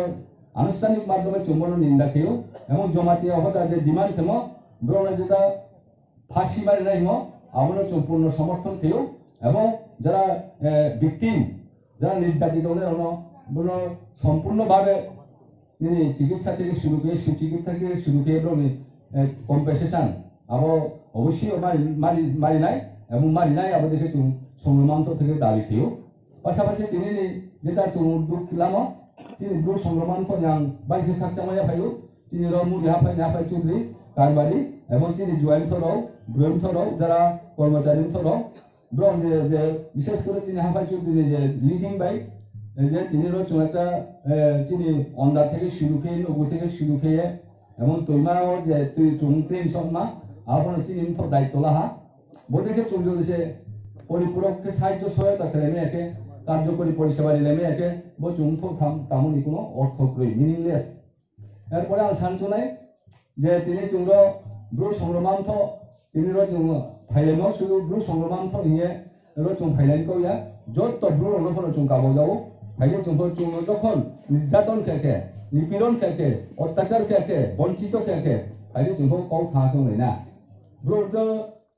anushtanik madhyome chwng bono ninda kheyo, ebong Jamatia hoda je demand khemo, borokno jeta phasi marinai himo, abono chwng purno somorthon kheyo, ebong jara, eh, victim, jara nirjatito tongnai rokno, bono sompurno bhabe nini chikitsa theke shuru khe, suchikitsa theke shuru khe borokni, eh, compensation abo obosyo mari, mari, marinai, ebong marinai abo dekhe chwng songrwmantho theke dabi kheyo. Pasapasi tini ni jeta chwng duk lamo, chini bru songrwmantho yang bai khe khakchangma ya phaio, chini rok muri haphai ni haphai chudri, karbari, ebong chini juai mtho rok, broi mtho rok, jara kormochari mtho rok, Borok je, je, bishes kore chini haphai chudri ni je leading bai, je tini ro chwng ekta, eh, chini onda theke shuru khe, nugu theke shuru khe, emon twima o je twi chwng twi sokma, abono chini mtho daityo laha. Bo dekhe chwng jodi se poripurak khe sahajyo sohayota khlai maya khe, karjokori poriseba rilai maya khe, bo chwng mtho tham-, tamoni kuno ortho kwrwi, meaningless. Erpore ang sanchunai je tini chwngno bru songrwma mtho, tini ro chwng phailaino sudu bru songrwma mtho hiye ro chwng phailai kok ya, jotto bru rokno phano chwng kabojao. Haikhe chwngno, chwngno jokhon nirjaton khe khe, nipiron khe khe, ottachar khe khe, bonchito khe khe, Phaidi chwng kok kok tha khe wngnai na. Bro to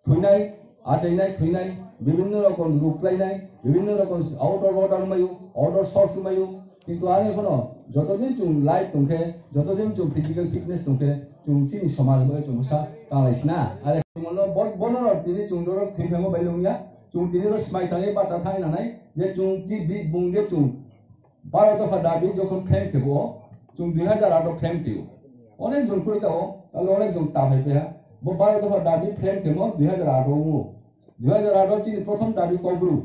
thwinai, achainai, thwinai, bibhinno rokom ruk khlainai, bibhinno rokom out of order mayo, order source mayo. Kintu ani phano jotodin chwng life tongkhe, jotodin chwng physical fitness tongkhe, chwng chini somaj bai chwng bwsa tanglai sina. Are mono bo-, bono rok tini chwng dorok thwi phemo bai lungya, chwng tini ro smai thangwi bacha thai nanai, je chwng chi bi bung je chwng baro dopha dabi jokhon frame khebo, chwng dui hajar aat o frame kheo. Onek jon kuri tao, tale onek jon ta hai pha. Bo baro dopha dabi frame khemo dui hajar aat o wngo. Dui hajar aat o chini prothom dabi Kokborok.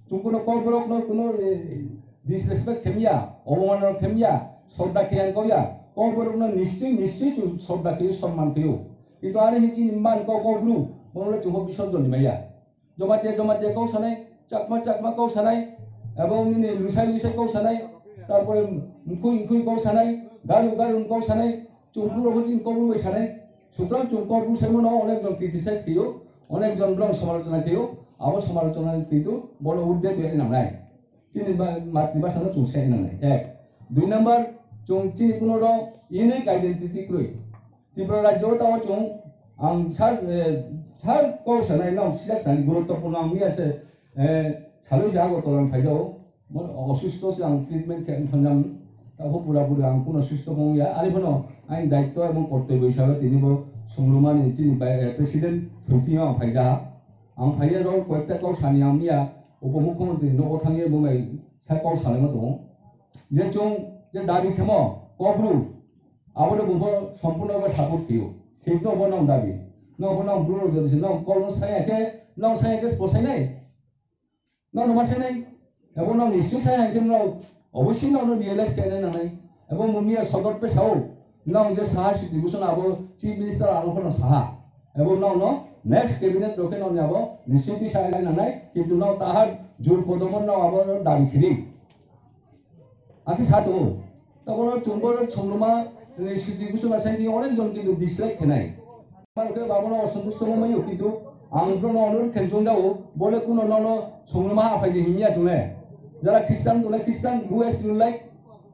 Chwng kuno Kokborok no kuno, eh, disrespect khemya, oboman khemya, sodda kheyang koya. Kokborok no nischoi, nischoi chwng sodda kheo, sonman kheo. Kintu ani hi chini man ko Kokborok, bono le chwng ho bisorjon ni maya. Jamatia, Jamatia kok sanai, Chakma, Chakma kok sanai, abo nini Lusai, Lusai kok sanai, tarpore Mkhui, Mkhui kok sanai, Garu, Garu kok sanai, chwng Bru rok chini Kokborok bai sanai. Sutrang chwng Kokborok sai mano, onek jon criticize kheo, onek jon borok samalochona kheo, abo samalochona kintu bono urde twi nangnai. Chini ba-, matri basa no chwng sai nangnai. Ek. Dui number, chwng chini kuno rok unique identity kwrwi. Tripura rajyo tao chwng ang sar, eh, sar kok sanai, nang sijak thani guruttopurno ang miya se, eh, saloi se Agartala ang phaijao. Mo osusto se ang treatment khe thangam. Tao pura pura ang kuno susto wngya. Ari phano ang daitto ebong kortobyo hisabe tini bo songrumani chini bai, eh, president thwngthwngyo ang phaija. Ang phaiya rok koyekta kok sani ang miya upomukhyamantri nogo thangya bumai sa kok salaima tongo. Je chwng je dabi khemo Kokborok. Abono bumbo sompurno bo support khio. Thikno bo nong dabi. Nong bo nong Bru rok jodi se nong kok no saya khe, nong saya khe posainai. Nong no ma sainai. Ebo nong issue saya khe nong obviously nong no realize khe nai nanai. Ebo mumia sodot pe sao. Nong je saha situation abo chief minister aro kono saha. Ebo nong no next cabinet rok khe nong ni abo nischiti sai nanai. Kintu nong tahar jur kodomon nong abo dabi khiri. Akhe sa tongo. Tabono chwngbo chwngma, eh, siti kusuma sai di onek jon kintu dislike khenai. Mano khe babono osom kusuma mayo kintu ang bono onur khenjong dao, bole kuno nono chwngma aphai di himya chungle. Jara Christian tole Christian, who as you like,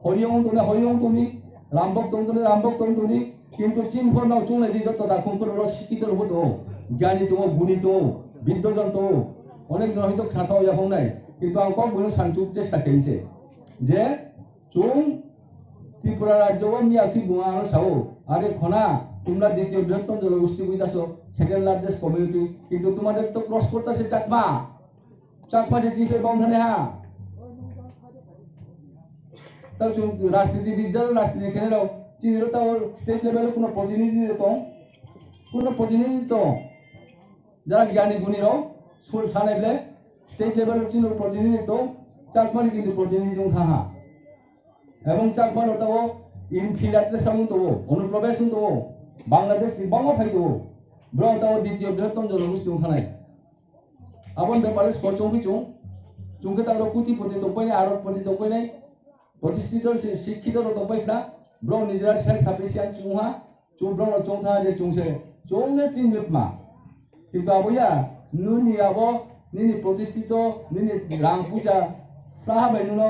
Horiyong tole Horiyong toni, Rambok tong tole Rambok tong toni, kintu chini phor nao chungle di joto da khum phor ro sikito ro to, gyani to, guni to, biddo jon to, onek jon hoito khatao ya hongnai. Kintu ang kok bono sanchuk chesta khense. Je chwng Tripura rajyo o miya khe buma ano sao, "Are khona, তোমরা দ্বিতীয় বৃহত্তম জনগোষ্ঠী বই আছো, second largest community, কিন্তু তোমাদের তো ক্রস করতেছে চাকমা, চাকমা সে চিফে বন্ধনে হা।" তাও চুপ, রাজনীতিবিদ যারা রাজনীতি খেলে দাও, চিনিরও তাও স্টেট লেভেলে কোনো প্রতিনিধি দিত, কোনো প্রতিনিধিত্ব যারা জ্ঞানী গুণীরাও সুর সানাইলে স্টেট লেভেলের জন্য প্রতিনিধিত্ব চাকমানি কিন্তু প্রতিনিধি দং থাহা। এবং চাকমানো তাও ইনফিরাত্রে সামুন তো অনুপ্রবেশ তো বাংলাদেশ বঙ্গ ফাই তো ব্রো তাও দ্বিতীয় বৃহত্তম জনগোষ্ঠী থানায়। Aboni bepare sor chongwi chung, chungkhe takhro kutipoti tongpainai, arokpoti tongpainai, protisthito si-, sikkhitorok tongpaikha, borok nijera self sufficient chungha, chung borokno chongtha je chungse, chungse chini bwkma. Kintu aboya, nini abo, nini protisthito, nini rang puisa, saha bai nono,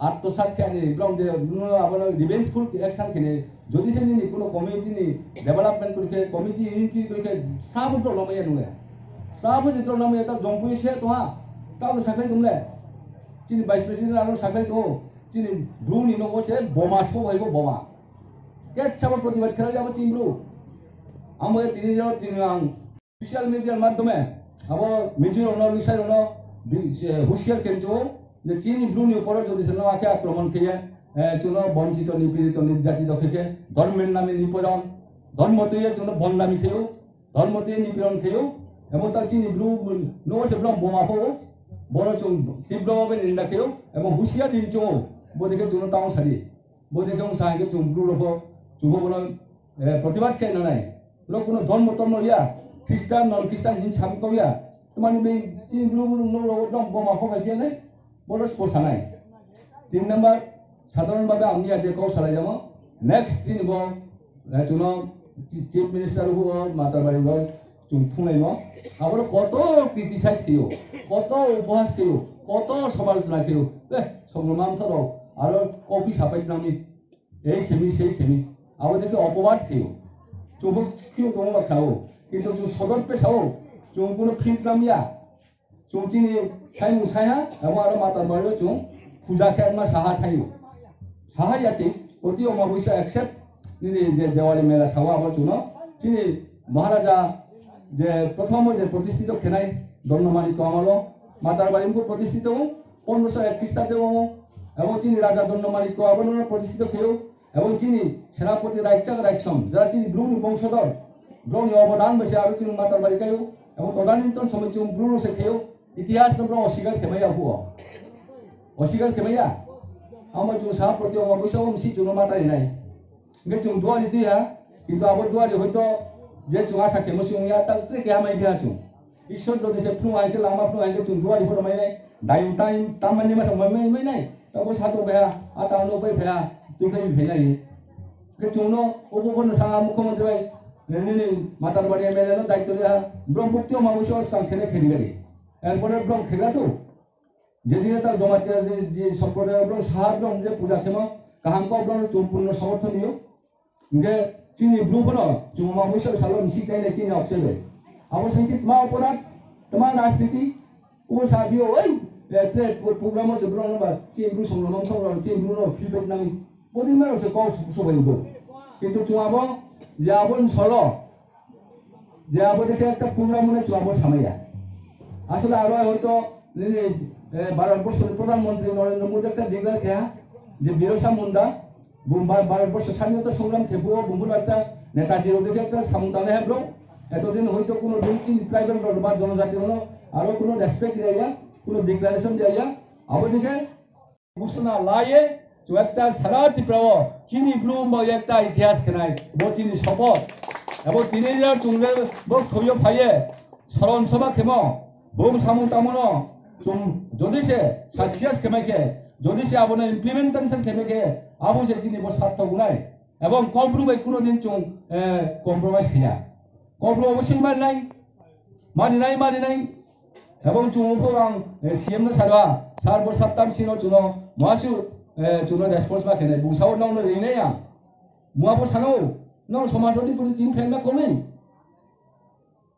Atmosat khe ani borok je nungno abono revengeful action khe ni, jodi se nini kuno community ni development kori khe, community unity kori khe, sabo borok lamaya nungle. Sabo je borok lamaya ta jongpui se to ha. Kabo sakai tumle. Chini vice president ano sakai to. Chini bru ni nogo se boma so hai bo boma. Kechabo protibad khe abo chini bru. Amo tini jo tini ang Social media ni madhyome abo Mizo rokno, Lusai rokno bi-, se, husiar khe rw je chini bru ni upor o jodi se noa khe akromon khe ye, eh, chwngno bonchito, nipirito, nirjatito khe khe, dhormor name nipiron, dhormo twi ye chwngno bondami khe o, dhormo twi ye nipiron khe o, abo ta chini bru no se bro boma pho o, bono chwng tibro bhabe ninda khe o, abo husiar din chwng o, bo dekhe chwngno tamo sadi, bo dekhe wng sa hai khe chwng bru rok pho, chwngbo bono eh, protibad khe nanai. Lo kuno dhormo tormo ya, Christian, non Christian hin sam kau ya. Tumani be chini bru bru no lo dom boma kho bai khe nai. Boro spo sanai. Tin number, sadharon bhabe ang ya je kau salai jamo. Next din bo, eh, chuno chi-, chief minister hu o mata bai bo chung thunglai mo. Aboro koto criticize khe o, koto upohas khe o, koto somalochona khe o. Eh, songro man thoro, aro copy sapai nami. Ei khemi, sei khemi. Abo dekhe opobad khe o. Chwng bo phiyo tongo ba sao. Kintu chwng sodor pe sao. Chwng bono feel khlaiya. Chwng chini saimung saiha, abo aro Matar Bari o chwng puja khe ma saha saio. Saha yati, proti Omabwisa except nini je Diwali mela sao abo chwngno chini Maharaja je prothom je protisthito khenai Dondamani ko amalo Matar Bari bo protisthito pondroso ek Khrista de o, abo chini Raja Dondamani ko abono protisthito kheo. Ebong chini Senapati Raikchak Raiksom, jara chini Brumni bongsodo, Brumni obodan bai se aro chini Matar Bari kayo, ebong todaninton somoi chini Brumno se khayo, itihas no Brum osikar khemaya huo. Osikar khemaya? Amo chini Senapati Omabwisa om si chini Matar inai. Nge chini duari tu ya, kintu abo duari hoito je chini asa khemo si ya, tak tre khe amai dia chini. Ishwar jodi se phunuk hai khe lama phunuk hai khe chwng duari phano mai nai. Dayung tayung tamani ma thang mai mai mai nai. Abo sato baya, a tang no bai baya, twi khai bai nai. Khe chwng no obo bono sanga mukhyamantri bai, nini Matar Bari M L A no daityo le ha. Brum bukti o ma uso sang khene khedi gari. Er pore brum khega tu. Jodi ta Jamatia je, je somprodayo brum saha brum je puja khemo kaham ko brum chwng purno somorthon diyo. Hingke chini bru bono chwng ma muisa salo misi kainai chini option bai. Abo sengki tma oporat, tma rajniti, ubo sa bio, oi, eh, tre pro-, program o se bru no ba, chini bru song no, song no, chini bru no feedback nang, bodi mero se kok su-, subai udo. Kintu chwng abo, je abo ni solo, je abo dekhe ekta program mane chwng abo samaya. Asole aro hoito nini, eh, Bharat Borso ni Pradhan Mantri Narendra Modi ekta declare kha je Birsa Munda, bumba Bharat Borso Swadhinota Songram khe bo bumbo ekta Netaji rok dekhe ekta samung tangnai hai bro. Eto din hoito kuno din chini tribal rok ba jonojati rok aro kuno respect raya, kuno declaration raya. Abo dekhe Ghosona laye, chwng ekta sara Tripura o chini brum bo ekta itihas khenai, bo chini sopot. Abo tini jar chwng le bo thoyo phaye, soron soba khemo, brum samung tamono, chwng jodi se success khemai khe, jodi se abono implementation khemai khe, abo se chini bo sarthok wngnai. Ebong Kokbru bai kuno din chwng, eh, compromise khaya. Kokbru obo sing mari nai, mari nai, mari nai. Ebong chwng ufuk ang, eh, C M no sado ha, sir bo saptam sino chwngno muasu, eh, chwngno response ma khenai, bung sao nokno rinai ang. Mua bo sano, nok somaj odipoti tin phen na kolwi.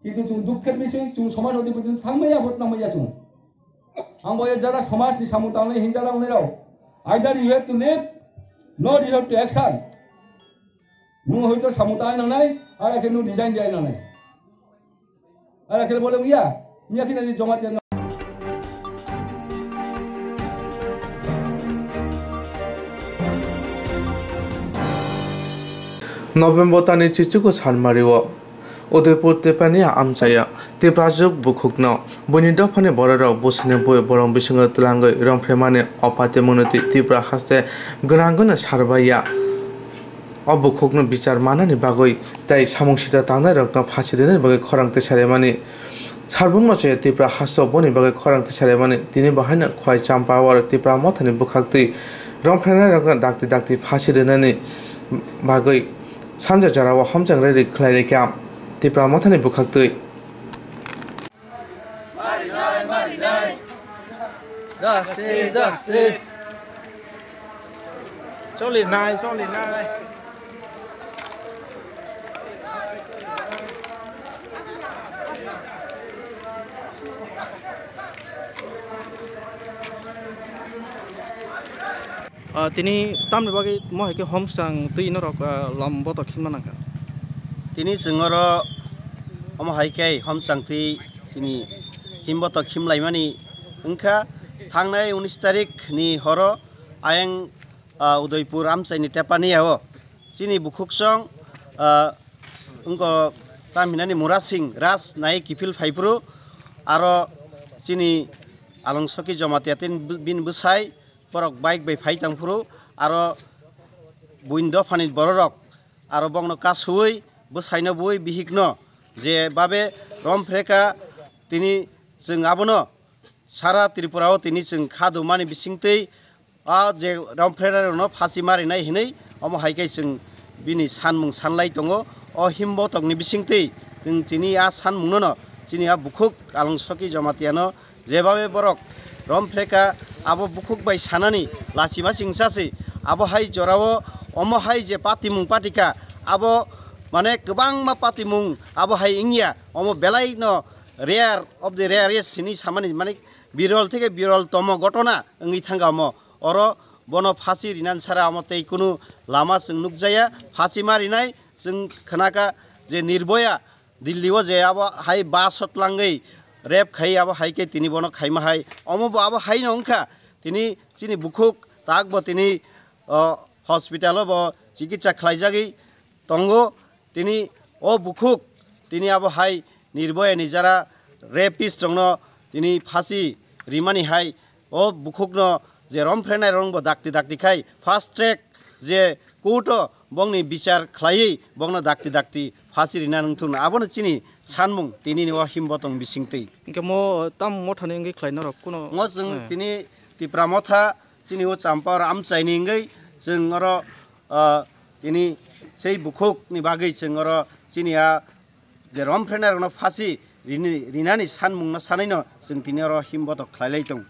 Kintu chwng dukher bising, chwng somaj odipoti thangmaya, bo tangmaya chwng. Ang bo jara somaj ni samung tangnai hinjala ongnai rao. Either you have to live, not you have to action. Nung hoito samung tangnai nangnai, ara khe nung resign di nangnai. Ara khe bole uya, uya khe nani joma tiya. November tani chichugo salmario Udaipur Tipania amchaya Tiprajwk bukhukno buini dophani bororok bwsani bui borong bisingo twlangwi romphemani opati munoti Tipra haste gwnangwino sarbaiya. O bukhukno bichar manani bagwi tei samung sita tangnairokno phasi rwnani bagwi khorang tisaremani. Sarbumno chaya Tipra hasto boni bagwi khorang tisaremani. Tini bo haino Khwai Champawar Tipra Mothani bwkhaktwi romphrenairokno dakti dakti phasi rwnani bagwi sanja jorao homchang riri khlairikha Tipra Mothani bwkhaktwi. Justice, justice. Choli nai, choli nai. Ah, tini tamni bagwi mo hai khe homsang twi norok, ah, lam botok himna nangkha? Tini chwng oro omo hai khe homsang twi chini himbotok himlaimani wngkha. Thangnai unis tarik ni horo ayang, ah, Udaipur amchaini Tepania o chini bukhuksong, ah, wngkha tamhinani Murasing Raj nai kiphil phaiphuru, aro chini Alongsoki Jamatia tei bini bwsai borok bike bai phai tangphuru, aro buini dophani bororok aro bokno kasuwi bwsaino bui bihikno je babe romphrekha, tini chwng abono sara Tripura o tini chwng kha dumani bisingtwi a je romphrenairokno phasi marinai hinwi omo hai khe chwng bini sanmung sanlai tongo. O himbotokni bisingtwi chwng chini a sanmungnono chini a bukhuk Alongsoki Jamatiano jebabe borok romphrekha, abo bukhuk bai sanani lachima chingsa se. Abo hai jorao omo hai je patimung patikha, abo mane kwbangma patimung abo hai wngya, omo belai no rare of the rarest hinwi samani, mane birol theke birol tomo gotona wngwi thangkha omo. Oro bono phasi rinani sara omo tei kunu lama chwng nukjaya, phasi ma rinai chwng khnakha je Nirboya Delhi o je abo hai bus o tlangwi rape khai abo hai khe tini bono khaima hai. Omo bo abo hai no wngkha tini chini bukhuk tak bo tini, o, hospital o bo chikitsa khlaijagwi tongo. Tini o bukhuk tini abo hai Nirboya ni jara rapist rokno tini phasi rimani hai. O bukhukno je romphrenai rokbo dakti dakti khai fast track je court o bongni bichar khlaiwi bongno dakti dakti phasi rina nungthung abono chini sanmung tini ni o himbo tong bisingtwi. Hingke mo tam mothani wngwi khlai norok kuno. Ngo chwng, eh, tini Tipra Motha chini o Champar amchaini wngwi chwng oro, ah, tini sei bukhuk ni bagwi chwng oro chini a je romphrenai rokno phasi rini, rinani sanmungno sanaino chwng tini oro himbotok khlailai tongo.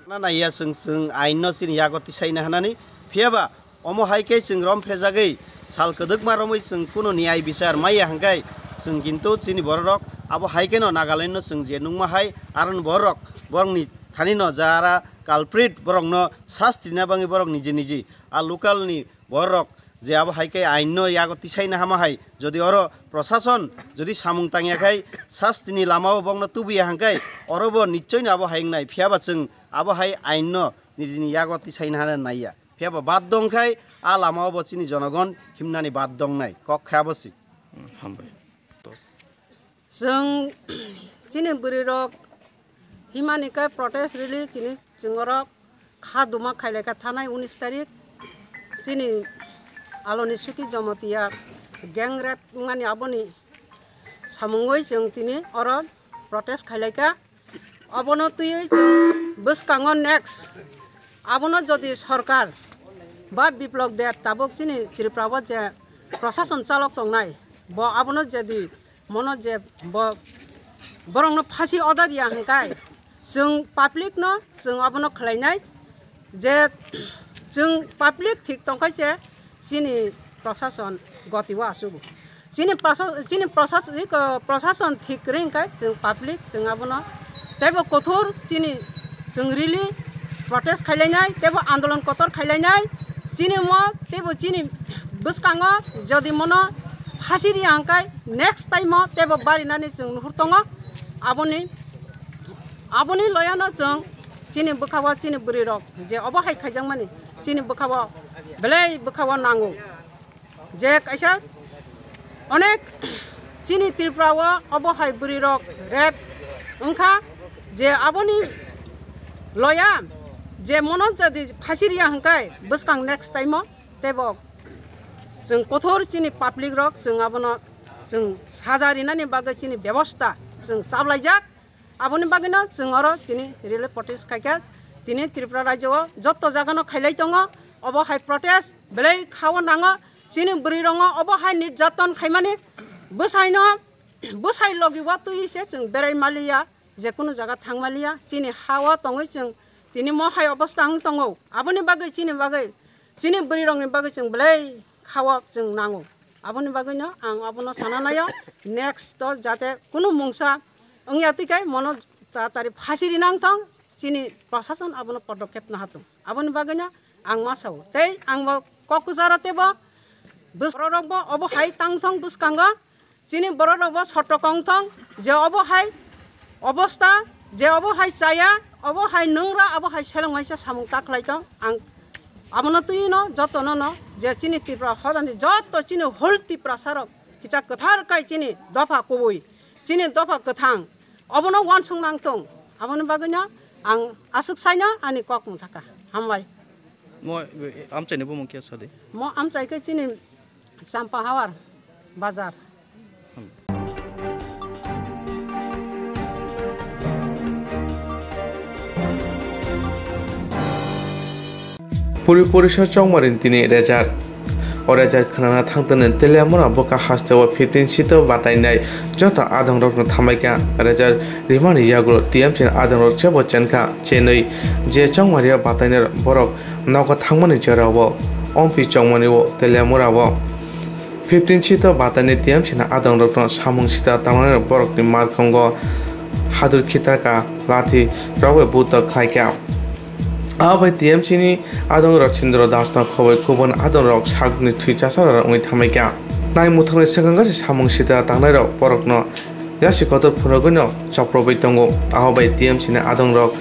Na naiya chwng, chwng ainno chini yago tisaina hanani, phiyaba omo hai khe chwng romphejagwi sal kwdwkma romwi chwng kunu niyai bichar maiya hwnkhe chwng kintu chini bororok abo hai kheno Nagalandno chwng je nungma hai aron borok borokni thanino jara culprit borokno sasti rina bagwi borok niji niji a localni borok je abo hai khe ainno yago tisaina hama hai, jodi oro prosason jodi samung tangya khai sastini lamao bongno tubuya hwnkhe orobo nichoi no abo hai wngnai, phiyaba chwng abo hai ainno nijini yago tisaina hana naiya, phiyaba bad dong khai a lamao bo chini jonogon himnani bad dongnai kok khe abo si. Hmm, hambai. Chwng chini bwrwirok himani khe protest rally chini chwngorok kha duma khailaikha thanai unis tarik chini Aloni Suki Jomotia gang rape wngmani aboni samungwi chwng tini oro protest khailaikha. Abono twiwi chwng bwskango next abono jodi sorkar ba Biplop Deb tabuk chini Tripura o je prosason chalok tongnai bo abono jodi mono je bo borokno phasi order ya hwnkhe chwng public no chwng abono khlainai je chwng public thik tongkhai se chini prosason goti o achugo. Chini prosa-, chini prosa-, iko prosason thik kwrwi hwnkhe chwng public chwng abono teibo kothor chini chwng rally protest khailainai teibo andolon kotor khailainai chini mo teibo chini bwskango jodi mono phasi riya hwnkhe next time o teibo barinani chwng nuhur tongo. Aboni, aboni loyano chwng chini bwkhao chini bwrwirok je obo hai khaijakmani chini bwkhao belai bwkhao nango. Je kaisa onek chini Tripura o obo hai bwrwi rok rape wngkha je aboni loya je mono jodi phasi riya hwnkhe bwskang next time o teibo chwng kothor chini public rok chwng abono chwng saja rinani bagwi chini bebosta chwng chablaijak. Aboni bagwino chwng oro tini rally protest khaikha. Tini Tripura rajyo o jotto jagano khailai tongo. Obo hai protest belai khao nango. Chini bwrwi rongo obo hai nirjaton khaimani bwsaino, bwsai logi o twi se chwng berai maliya, je kunu jaga thang maliya. Chini ha o tongwi chwng tini mo hai obostha wng tongo. Aboni bagwi chini bagwi, chini bwrwi rokni bagwi chwng belai khao chwng nango. Aboni bagwino ang abono sana naio, next o jate kunu mungsa wngya twi khe mono tatari phasi rinang thong, chini prosason abono podokep naha thung. Aboni bagwino ang ma sao. Tei ang bo kok kwcharo teibo bwsarok bo obo hai tang thong bwskango, chini borok rok bo sotok wng thong je obo hai obostha, je obo hai chaya, obo hai nungra, abo hai seleng waisa samung ta khlai tong. Ang abono twi no joto no no je chini Tripura hodani joto chini whole Tiprasa rok kicha kwthar kai chini dopha kubui, chini dopha kwthang, obono wansuk nang tong. Aboni bagwi no ang aswk sai no ani kok mung thaka. Hambai. Mo amchai ni bumung khe sadi? Mo amchai khe chini Champa Hawar Bazar. Puri puri so chongmarin tini rezar. O rezar khnana thangtwni Teliamura bwkha hasteo fifteen seat o batainai joto adongrokno thamaikha rezar rimani yagulo T M C ni adongrok chebo chenkha chenwi je chongmaria batainai borok nogo thangmani jorao ompi chongmani o Teliamura o. Fifteen seat o batani T M C ni adongrokno samung sitra tangnairok borokni markongo hadur khitaka lathi rok bai buto khlaikha. Abo bai T M C ni adong Rotindra Das no khoboi kubun adongrok sakni thwi chasarok wngwi thangbaikha. Nai mwthangni swkang gasi samung sitra tangnairok borokno yasi kotor phunugwino choprobwi tongo. Abo bai T M C ni adongrok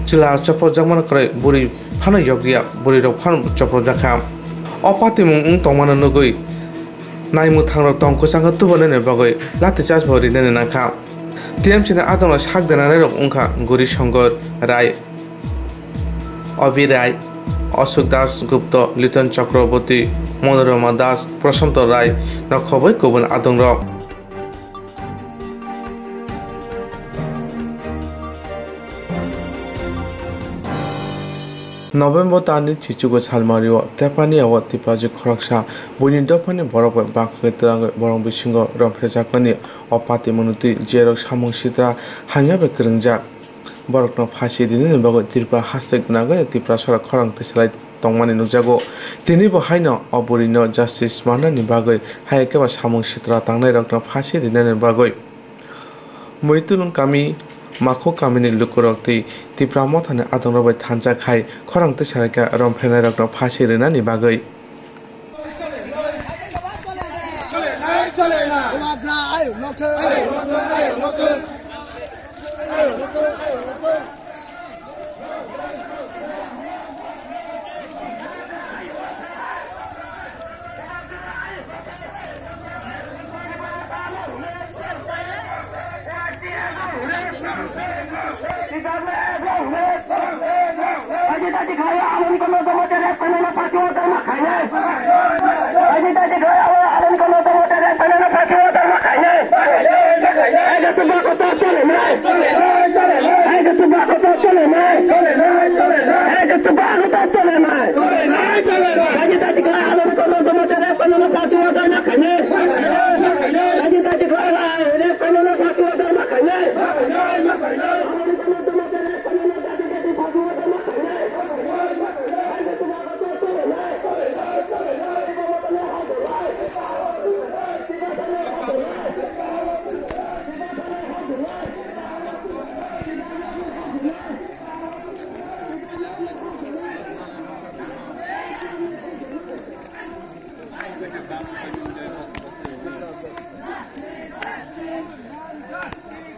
chwla choprojakmano kwrwi bwrwi phano yokya, bwrwirok phano choprojakha. O patimung wng tongmano nugwi nai mwthangrok tong kwchangkhe tubunani bagwi lathi charge bo rinani nangkha. T M C ni adongrok sak denanairok wngkha Guri Shankar Rai, Obi Rai, Ashok Das Gupta, Liton Chakraborty, Manorama Das, Prashanto Rai no khoboi kubun adongrok. November talni chichugo salmario Tepania o Tiprajwk khoroksa buini dophani borok bai bangkha khe twlangwi borok bisingo romphrejakmani o patimungni twi jerok samung sitra hamya bai kwrwngjak. Borokno phasi rinani bagwi Tripura haste gwnagwi Tiprasarok khorang tisalai tongmani nukjago. Tini bo haino o bwrwino justice manani bagwi hai khe ba samung sitra tangnairokno phasi rinani bagwi Muitulung kami, Makhuk kamini lukurok tei Tipra Mothani adongrok bai thansa khai khorang tisalaikha romphenairokno phasi rinani bagwi.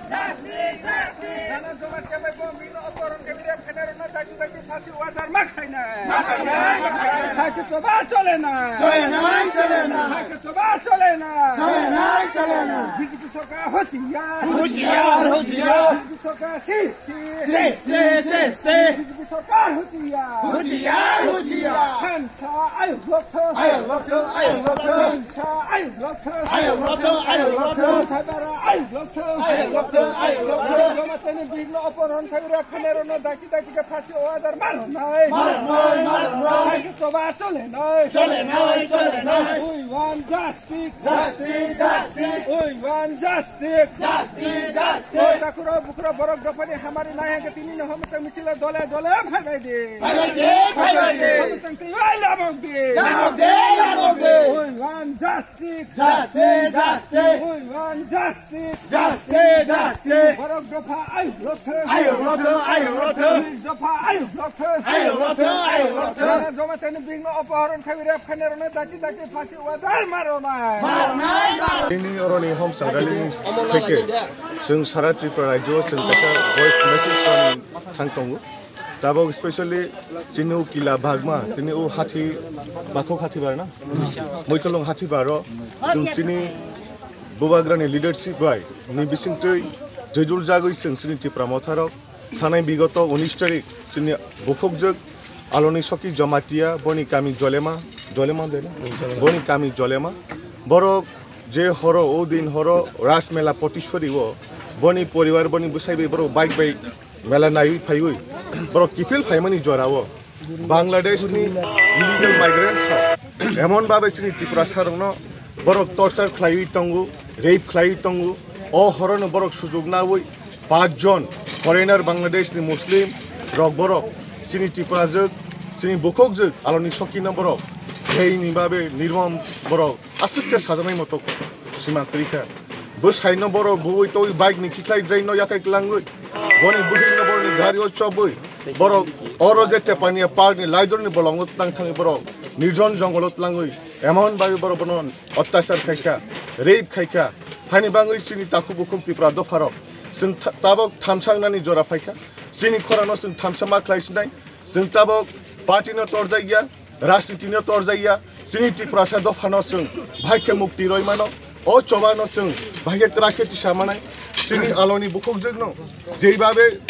Justice, justice. Nana joma kemai bo bino oporon kemai rep kene rona dagi dagi phasi order ma khainai. Ma khainai, ma khainai. Hai ke choba chole na. Chole nai, chole nai. Hai ke choba chole na. Chole nai, chole nai. B J P sorkar hosiyar. Hosiyar, hosiyar. B J P sorkar si, si. Si, si, si, si. B J P sorkar hosiyar. Hosiyar, hosiyar. Hansa ayuk lokthong. Ayuk lokthong, ayuk lokthong. Hansa ayuk lokthong. Ayuk lokthong, ayuk lokthong. Thaibara ayuk lokthong. Ayuk lokthong, ayuk lokthong. Joma teni bihikno oporon khairok khanerokno daki daki khe phasi order ma rwnai. Ma rwnai, ma rwnai. Hai ke choba chole nai. Chole nai, chole nai. We want justice. Justice, justice. We want justice. Justice, justice. Oi, takhurok, bukhurok, borok dophani hamari nai hwnkhe tini no hwnwi chwng misil o dole dole phaibai di. Phaibai di, phaibai di. Hwnwi chwng twi bai lamok di. Lamok di, lamok di. We want justice. Justice, justice. We want justice. Justice, justice. Borok dopha ayuk lokthong. Ayuk lokthong, ayuk lokthong. Police dopha ayuk lokthong. Ayuk lokthong, ayuk lokthong. Joma teni bihikno oporon khairok khanerokno daki daki phasi order ma rwnai. Ma rwnai, ma rwnai. Chini oroni homsang rally ni theke chwng sara Tripura rajyo chwng kaisa voice message rwna thang tongo. Tabok specially chini o Kila Bagma, tini o Hathi, Bakhuk Hathi bar na? Muitolong Hathi baro chwng chini Bubagrani leadership bai ni bisingtwi jujul jagwi chwng chini Tipra Motharok thanai bigoto unis tarik chini bukhukjwk Aloni Soki Jamatia, boni kami Jolema, Jolema de na? Boni kami Jolema. Borok je horo, o din horo Raj Mela Potiswari o, boni poribar, boni bwsai bai borok bike bai mela naiwi phaiwi, borok kiphil phaimani jorao Bangladesh ni illegal migrants rok emon babe chini Tiprasa rokno borok torture khlaiwi tongo, rape khlaiwi tongo. O horono borok sujuk nawi pach jon foreigner Bangladesh ni Muslim rok borok chini Tiprajwk, chini bukhukjwk Aloni Sokino borok Heini babe nirmom borok aswk khe sajaknai motok sima kwrwi kha. Bwsaino borok buwi twi bike ni khiklai draino yakai klangwi. Boni bwkhwino borokni gari o chobwi borok oro je Tepania park ni laidor ni bolongo tlang thangwi borok nirjon jongolo tlangwi emon bagwi borok bono ottachar khai kha, rape khai kha. Hani bagwi chini takhuk bukhuk Tripura dopharok chwng tha-, tabok thamsangnani jora phai kha. Chini khorano chwng thamsa ma khlai sinai. Chwng tabok party no torjak ya, rajniti no torjak ya, chini Tiprasa dopha no chwng bahai khe mukti roi mano, o choba no chwng bahai khe kwrak khe tisa manai, chini aloni bukhukjwk no jeibabe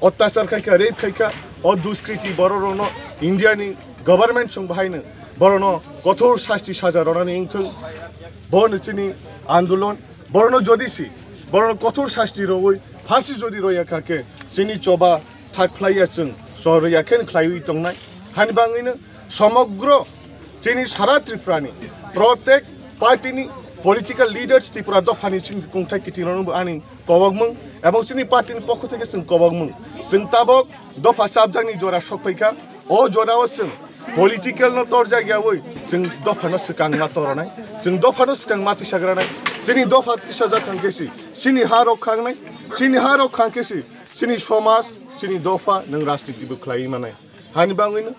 ottachar khai kha, rape khai kha, o duskriti borok rok no India ni government chwng bahai no borok no kothor sasti saja rwnani wngthwng, bo no chini andolon. Borokno jodi si, borokno kothor sasti rwui phasi jodi rwya kha khe, chini choba thak phlaiya chwng chorya khe khlaiwi tongnai. Hani bangwino somogro chini sara Tripura ni protek party ni political leaders Tripura dopha ni chini kungthai kiting rokno bo ani kobokmung ebong chini party ni pokho theke chwng kobokmung. Chwng tabok dopha chapjak ni jora sok phai kha. O jora o chwng political no torjak yawi chwng dopha no swkang ma toronai, chwng dopha no swkang ma tisagranai, chini dopha tisajak khang khe si, chini ha rok khangnai, chini ha rok khang khe si, chini somaj, chini dopha nwng rajniti bo khlaiwi manai. Hani bangwino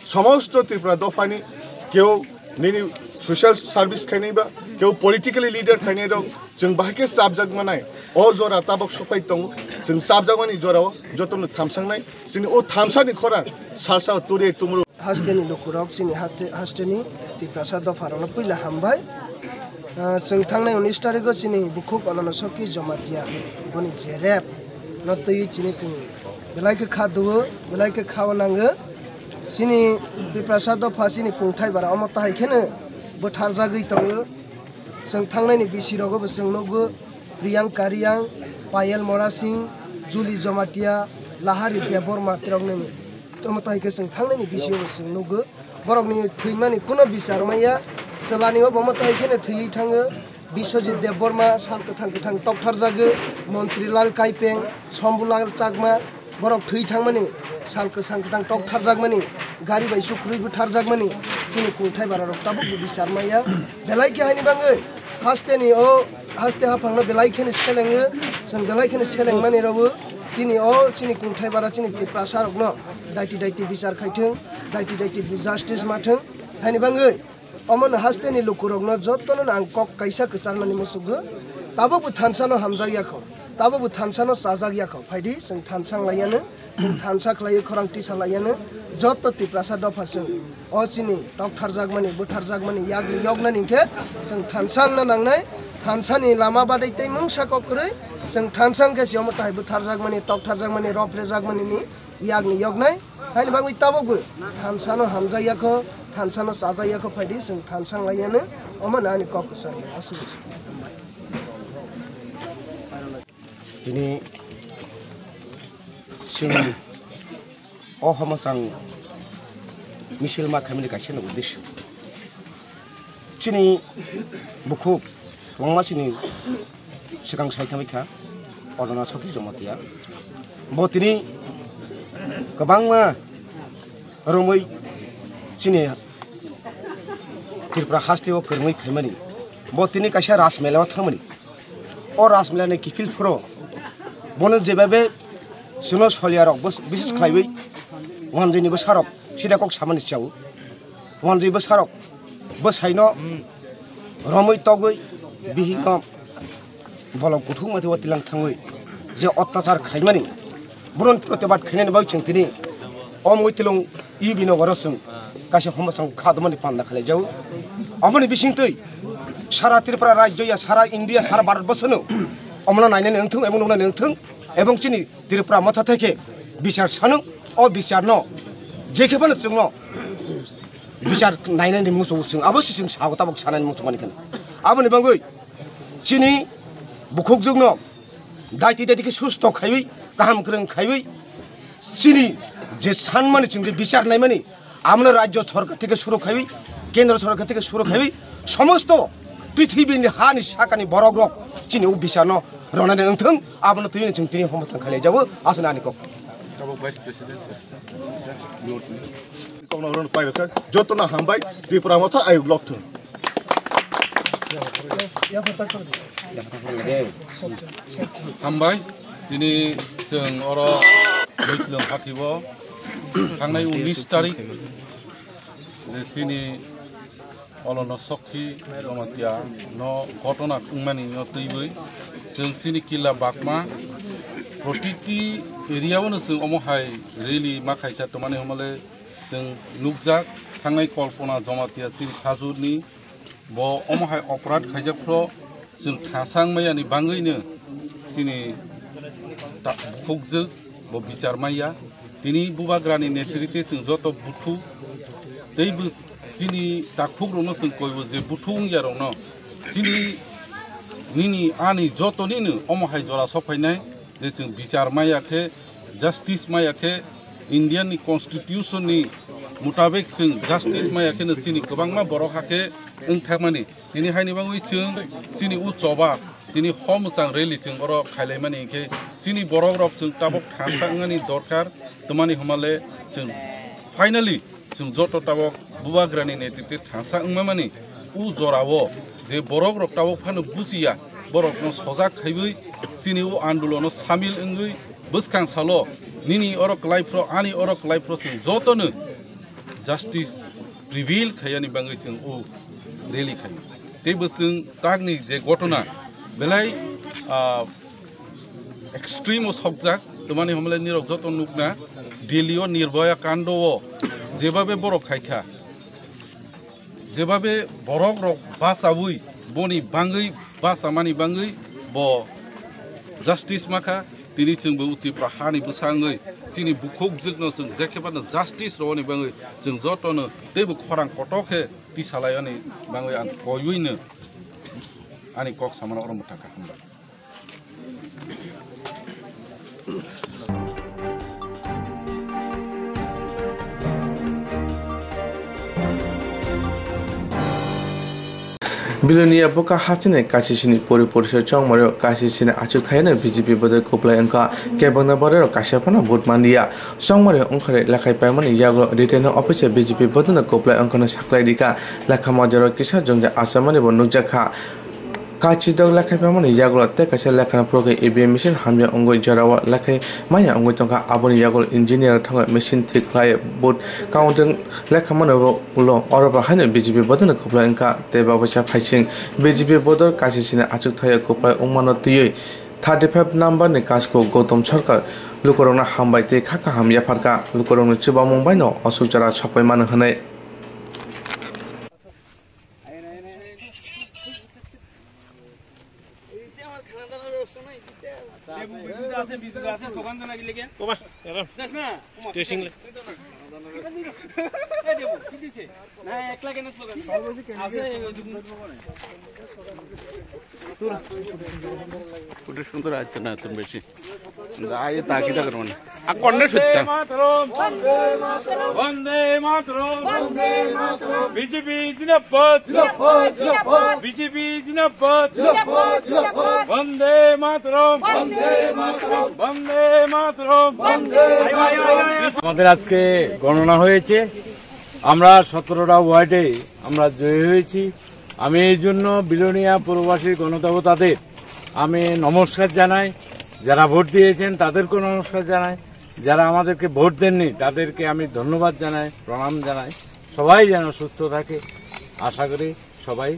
somosto Tripura dopha ni keu nini social service khainai ba, keu politically leader khainai rok chwng bahai khe chapjak manai. O jora tabok sopai tongo, chwng chapjakmani jora o jotono thamsangnai. Chini o thamsani khorang salsa turi tumru. Hasteni lukurok chini haste, hasteni Tiprasa dopharokno puila hambai. Ah, chwng thangnai unis tarigo chini bukhuk Olono Soki Jomatia boni je rep no twi chini tong belai khe kha duo, belai khe khao nango. Chini Tiprasa dopha chini kungthai bara omo tahai kheno bwtharjagwi tongo. Chwng thangnaini bisi rogo bo chwng nukgo Priyanka Riang, Payel Morasing, Julie Jomatia, Lahari Debbarma tiroknwi. Omo tai khe chwng thangnaini bisio bo chwng nukgo. Borokni thwimani kuno bichar maya. Chwlani o bo omo tai kheno thwiwi thango. Biswajit Debbarma sal kwthang kwthang toktharjago. Montri Lal Kaipeng, Sombulal Chakma, borok thwi thangmani, sal kwchang kwthang tok tharjakmani, gari bai sukrui bwtharjakmani chini kungthai bara rok tabuk bo bichar maya. Belai khe haini bangwi hasteni o haste haphangno belai kheno selengo, chwng belai kheno selengmani rwo. Tini o chini kungthai bara chini Tiprasa rokno daiti daiti bichar khaithwng, daiti daiti justice mathwng. Haini bangwi omono hasteni lukurokno jotono ang kok kaisa kwcharnani muchungo, tabukbo thansano hamjakya kho, tabukbo thansano chajakya kho. Phaidi chwng thansa wnglaiyano, chwng thansa khlaiwi khorang tisa laiyano, joto Tiprasa dopha chwng o chini toktharjakmani, bwtharjakmani, yakni yoknani hinkhe chwng thansa wngna nangnai. Thansani lama badai tei mungsa kok kwrwi chwng thansa wngkhe se omo tahai bwtharjakmani, toktharjakmani, roprejakmani ni yakni yoknai. Haini bagwi tabukbo thansano hamjakya kho, thansano chajakya kho, phaidi chwng thansa wnglaiyano, omo no ani kok kwchar. Aswk. Tini chwng o homochang misil ma khaimani kaisa no uddesyo. Chini bukhuk kwbangma chini swkang sai thangwi kha, Odona Soki Jomatia. Bo tini kwbangma romwi chini Tripura haste o kwrwngwi phaimani. Bo tini kaisa Ras Mela o thangmani. O Ras Mela ni kiphil phuru bono jebabe chwngno soliya rok bos-, bises khlaiwi wanjwi ni bwsa rok sida kok samani chao. Wanjwi bwsarok bwsaino romwi togwi bihikno bolong kuthukma twibo twilang thangwi je ottachar khaimani, bono protibad khainani bagwi chwng tini o Muitlwng U B nogoro chwng kaisa homochang kha dwmani panda khlaijago. Aboni bisingtwi sara Tripura rajyo ya, sara India, sara Bharat borsono omono nainani wngthung ebong nuknani wngthung ebong chini Tripura motha thai khe bichar sano, o bicharno je khe phano chwngno bichar nainani muchungo chwng abo se chwng sao tabuk sanani muchungmani kheno. Aboni bagwi chini bukhukjwkno daiti daiti khe susto khaiwi, kaham kwrwng khaiwi, chini je sanmani chwng je bichar naimani, amno rajyo sorkar theke suru khaiwi, kendro sorkar theke suru khaiwi, somosto prithibini hani sakani borokrok chini o bicharno ronani wngthung, abono twi chwng tini homochang khlaijago, aswk ani kok. Tabuk Vice President, sir. Sir, you want to? Kok nang rong pai kha, joto no hambai, Tripura Motha ayuk lok thung. Hambai, tini chwng oro Muitlwng Hathibo thangnai unis tarik chini Olono Sokhi Jamatia no ghotona wngmani no twiwi chwng chini killa bakma protiti area o no chwng omo hai rally ma khaikha, twmani hwnmale chwng nukjak thangnai Kalpana Jamatia chini khajurni bo omo hai oporad khaijakphro chwng thasa wngmaya ni bangwi no chini ta-, bukhukjwk bo bichar maya. Tini bubagrani netrite chwng joto buthu tei bo chini takhukrokno chwng koibo je buthu wngya rokno chini nini ani jotonino omo hai jora sokphainai je chwng bichar maya khe, justice maya khe, Indian ni constitution ni mutabek chwng justice maya kheno chini kwbangma borok hakhe wngthakmani. Tini haini bagwi chwng chini o choba tini hor mwchang rally chwng oro khailaimani hinkhe chini borok rok chwng tabuk thansa wngmani dorkar, twmani hwnmale chwng finally chwng joto tabuk bubagrani netrite thansa wngmani o jorao je borok rok tabuk phano buchiya borokno sojak khaiwi chini o andolono samil wngwi bwskang salo nini oro kwlaiphro ani oro kwlaiphro chwng jotono justice prevail khaiyani bagwi chwng o rally khai. Tei bo chwng takni je ghotona belai, ah, extreme o sokjak, twmani hwnmale nirok joto nukna Delhi o Nirbhaya Kando o jebabe borok khaikha, jebabe borok rok bachawi boni bagwi bachamani bagwi bo justice makha. Tini chwngbo o Tripura hani bwsa wngwi chini bukhukjwkno chwng jekhebano justice rwani bagwi chwng jotono teibo khorang kotor khe tisalaiani bagwi ang koiwino ani kok samano oro mwthakha. Hambai. Bilonia buka hachini K C C ni pori porisa chongmario K C C ni achukthai no B J P bodol kwplai wngkha, kebengna bororok kaisa phano vote manliya. Chongmario wngkhorwi lekhai paimani yago returning officer B J P bodolno kwplai wngkhorno saklai rikha, lekha majaro kisa jongja achaimani bo nukjakha. Kachidok lekhai paimani yagulo tei kaisa lekhana phurukhe E V M machine hamya wngwi jorao lekhai maya wngwi tongkha. Aboni yagulo engineer thangwi machine thik khlai vote counting lekha mano ulo. Oro bo haino B J P bodolno kwplai wngkha tei babaisa phaising B J P bodol K C C ni achukthai kwplai wngmano twiwi thirty five number ni kasko Gautam Sarkar lukurokno hambai tei kha kaham yapharkha, lukurokni chubamung baino aswk jora sokpai mano hwnwi. Photo সুন্দর আসছে না, তুমি বেশি। আগে তাকিয়ে থাকো মানে। আর কন্যা সত্যি। বন্দে মাতরম। বন্দে মাতরম। বন্দে মাতরম। বিজেপি জিন্দাবাদ। জিন্দাবাদ, জিন্দাবাদ। বিজেপি জিন্দাবাদ। জিন্দাবাদ, জিন্দাবাদ। বন্দে মাতরম। বন্দে মাতরম। বন্দে মাতরম। বন্দে মাতরম। আমাদের আজকে গণনা হয়েছে, আমরা সতেরোটা ওয়ার্ডে আমরা জয়ী হয়েছি। আমি এই জন্য বিলোনিয়া পৌরবাসীর গণদেবতাদের আমি নমস্কার জানাই, যারা ভোট দিয়েছেন তাদেরকেও নমস্কার জানাই, যারা আমাদেরকে ভোট দেননি তাদেরকে আমি ধন্যবাদ জানাই, প্রণাম জানাই। সবাই যেন সুস্থ থাকে, আশা করি সবাই